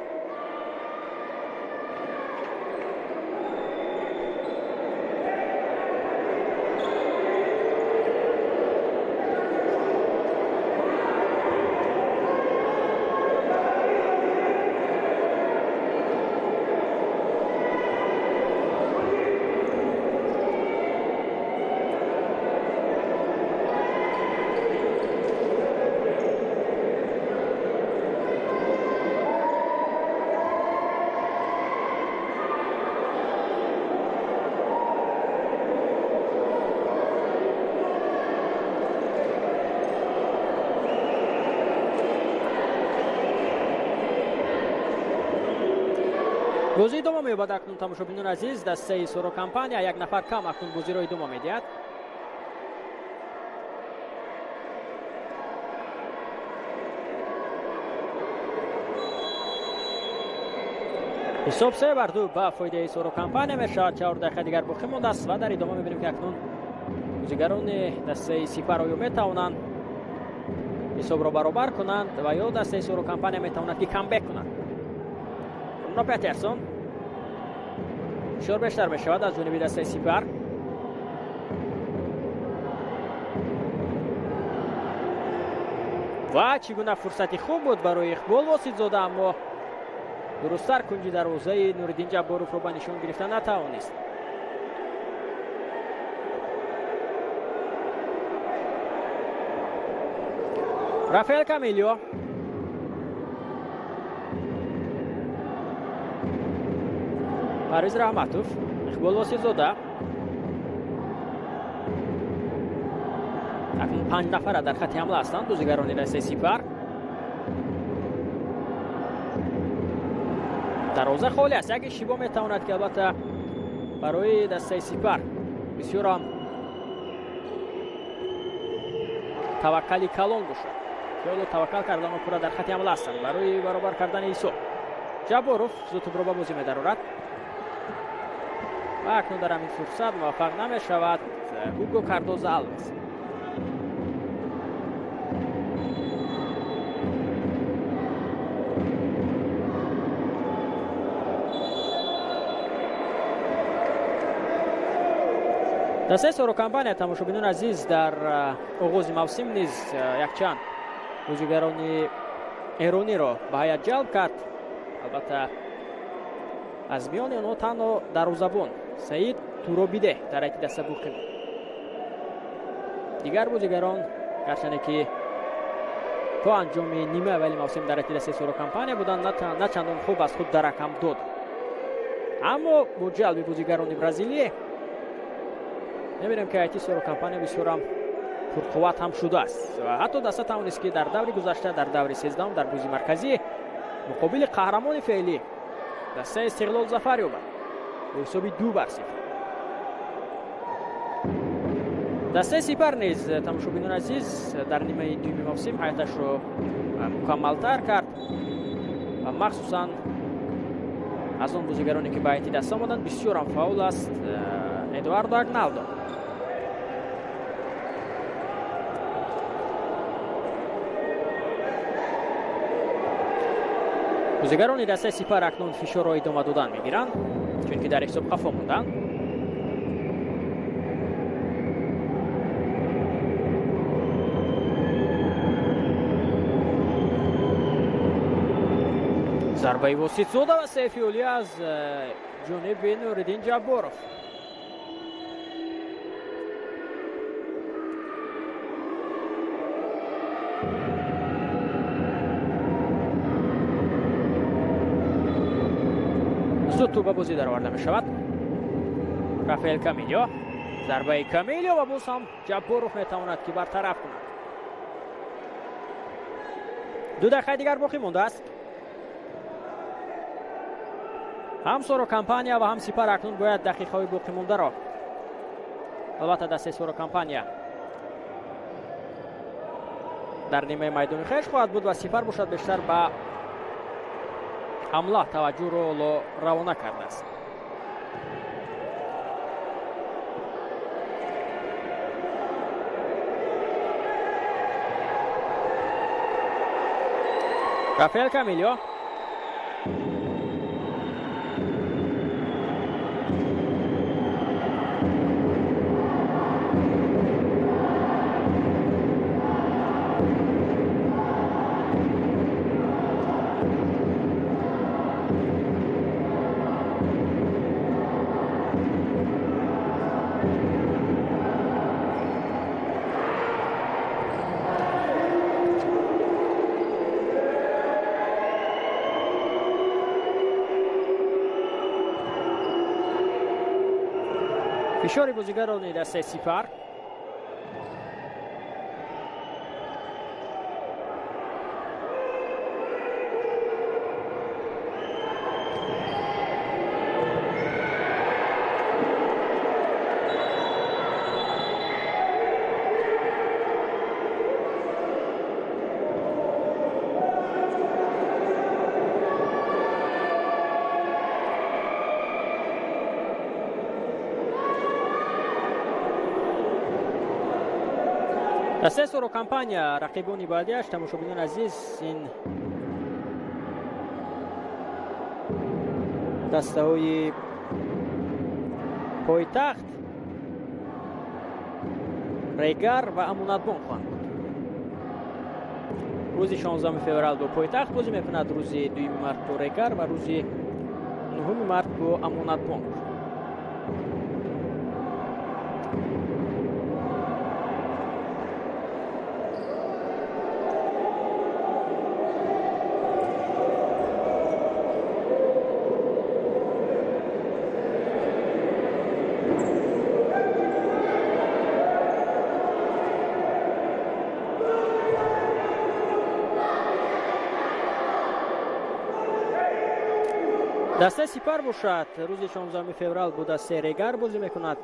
Бозӣ идома меёбад акнун, тамошобинони азиз. Дастаи Соро Компания як нафар кам акнун бозиро идома медиҳад. Ҳисоб 3-2 ба фоидаи Соро Компания мешавад. 4 дақиқа дигар боқӣ мондааст ва дар идома мебинем, ки акнун бозигарони дастаи Сипар оё метавонанд ҳисобро баробар кунанд ва ё дастаи Соро Компания метавонад, ки камбек кунад. Бруно Петерсон, фишор бештар мешавад аз ҷониби дастаи Сипар. Ва чӣ гуна фурсати хуб буд барои Иқбол Воситзода, аммо дурусттар кунҷи дарвозаи Нуриддин Ҷабборовро ба нишон гирифта натавонист. Рафаэл Камилио, Парвиз Раҳматов, Иқбол Воситзода. Акнун 5 нафара дар хати ҳамла ҳастанд бозигарони дастаи Сипар. Дарвоза холӣ аст. Як иштибоҳ метавонад, ки албатта барои дастаи Сипар бисёр ҳам таваккали калон бошад. Ҳоло таваккал кардан пурра дар хати ҳамла ҳастанд барои баробар кардани ҳисоб. Ҷабборов зуд тӯбро ба бозӣ медарорад ва акнун дар ҳамин фурсат муваффақ намешавад Ҳуго Кардоза Алвес. Дастаи Соро Компания, тамошобинони азиз, дар оғози мавсим низ якчанд бозигарони эрониро ба ҳайат ҷалб кард. Албатта, аз миёни онҳо танҳо дарвозабон Саид Туробиде дар ҳайати даста боқӣ монд. Дигар бозигарон, гарчанде ки то анҷоми нимаи аввали мавсим дар ҳайати дастаи Соро Компания буданд, на чандон хуб аз худ дарак ҳам дод. Аммо бо ҷалби бозигарони бразилӣ мебинем, ки ҳайати Соро Компания бисёр ҳам пурқувват ҳам шудааст ва ҳатто даста тавонист, ки дар даври гузашта, дар даври 13, дар бозии марказӣ муқобили қаҳрамони феълӣ дастаи Истиқлол зафар ёбад бо ҳисоби 2-0. Дастаи Сипар низ, тамошобинони азиз, дар нимаи дуюми мавсим ҳайаташро мукаммалтар кард ва махсусан аз он бозигароне, ки ба ҳайати даста омаданд, бисёр ҳам фаъол аст Эдуардо Агналдо. Бозигарони дастаи Сипар акнун фишорро идома додан мегиранд, чунки дар ҳисоб қафо монданд. Зарбаи Воситзода ва Сайфиолӣ аз ҷониби Нуриддин Ҷабборов. Зуд тӯб ба бозӣ дароварда мешавад. Рафаэл Камилио, зарбаи Камилио ва боз ҳам Ҷабборов метавонад, ки бартараф кунад. 2 дақиқаи дигар боқӣ мондааст. Ҳам Соро Компания ва ҳам Сипар акнун бояд дақиқаҳои боқӣ мондаро, албатта дастаи Соро Компания дар нимаи майдони хеш хоҳад буд ва Сипар бошад бештар ба ҳамла таваҷҷӯҳро равона кардааст. Рафаэл Камилио, фишори бозигарони дастаи Сипар. Дастаи Соро Компания рақибони баъдиаш, тамошобинони азиз, ин дастаҳои пойтахт Регар ва Амонатбонк хоҳанд буд. Рӯзи 16 феврал бо пойтахт бозӣ мекунад, рӯзи 2 март бо Регар ва рӯзи 9 март бо Амонатбонк. Дастаи Сипар бошад, рӯзи 16 феврал бо дастаи Регар бозӣ мекунад.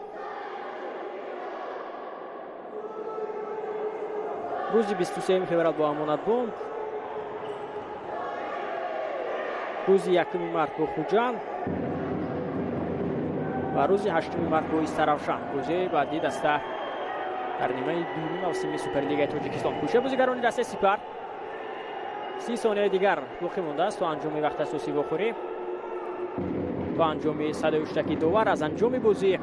Рӯзи 23 феврал бо Амонатбонк, рӯзи 1 март бо Хуҷанд ва рӯзи 8 март бо Истаравшан. Рӯзи баъдӣ даста дар нимаи дуюми мавсими Суперлигаи Тоҷикистон. Кӯшаи бозигарони дастаи Сипар 30 сонияи дигар боқӣ мондааст то анҷоми вақти асосии вохӯрӣ, то анҷоми садои ҳуштаки довар аз анҷоми бозӣ.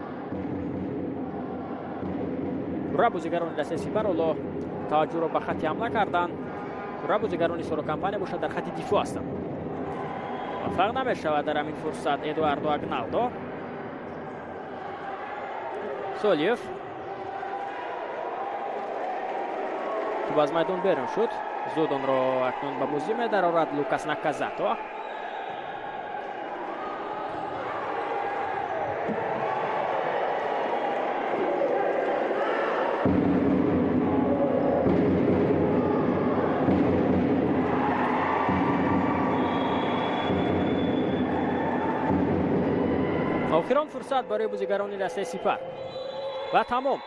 Пурра бозигарони дастаи Сипар ҳоло таваҷҷӯҳро ба хатти ҳамла карданд. Пурра бозигарони Соро Компания бошад дар хатти дифоъ ҳастанд. Муваффақ намешавад дар ҳамин фурсат Эдуардо Агналдо. Солиев тӯб аз майдон берун шуд. Зуд онро акнун ба бозӣ медарорад Лукас Наказато. Охирон фурсат барои бозигарони дастаи Сипар. Ва тамом.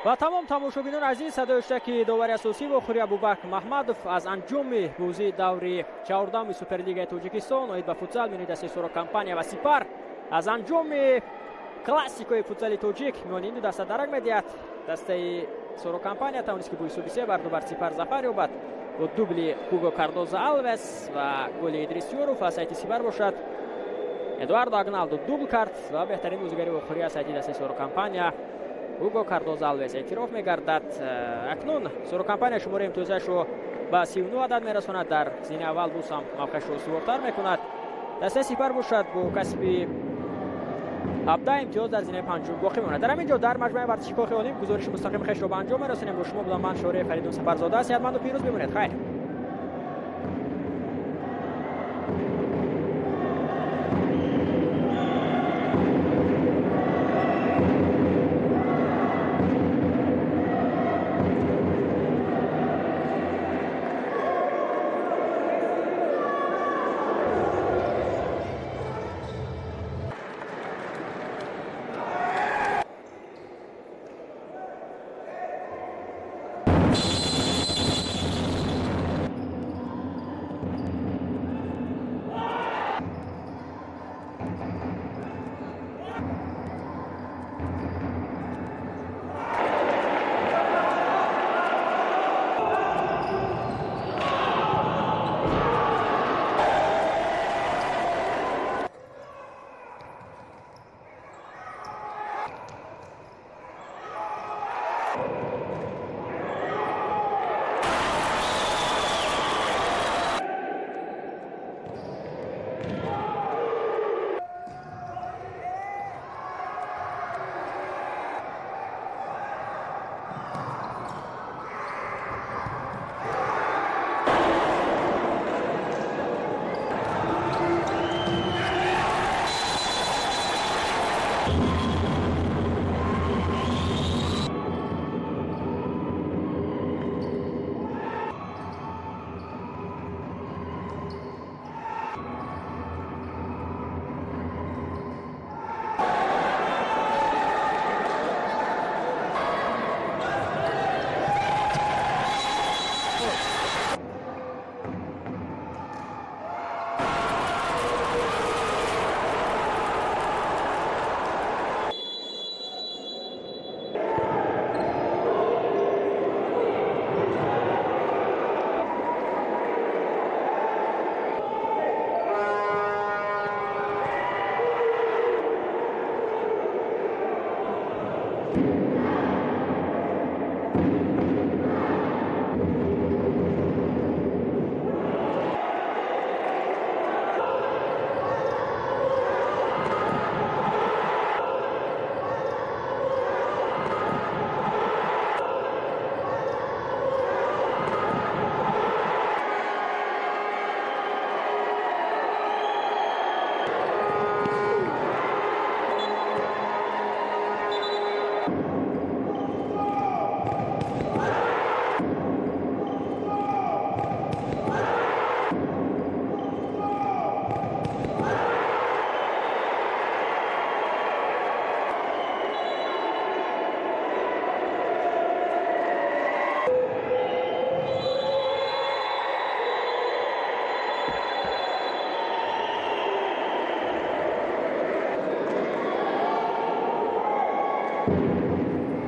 Ва тамом, тамошобинони азиз, садои ҳуштаки довари асосӣ вохӯрӣ Абубакр Маҳмадов аз анҷоми бозии даври 14-уми Суперлигаи Тоҷикистон оид ба футзал миёни дастаи Соро Компания ва Сипар аз анҷоми классикои футзали тоҷик миёни ин ду даста дарак медиҳад. Дастаи Соро Компания тавонист ки бо ҳисоби 3-2 бар Сипар зафар ёбад бо дубли Ҳуго Кардоза Алвес ва голи Идрис Юров. Аз сайти Сипар бошад Эдуардо Агналдо дубл кард ва беҳтарин бозигари вохӯрӣ аз сайти дастаи Соро Компания Ҳуго Кардоза Алвес эътироф мегардад. Акнун Соро Компания шумораи имтиёзашро ба 39 адад мерасонад. Дар зини аввал боз ҳам мавқеашро устуворта мекунад. Дастаи Сипар бошад бо касби 17 имтиёз дар зинаи панҷум боқӣ мемонад. Дар ҳамин ҷо дар маҷмӯаи варзиши Кохи Олимп гузориши мустақими хешро ба анҷом мерасонем. Бо шумо будам ман, Шореҳ Фаридун Сафарзода. Сеҳатманду пирӯз бимонед. Хайр.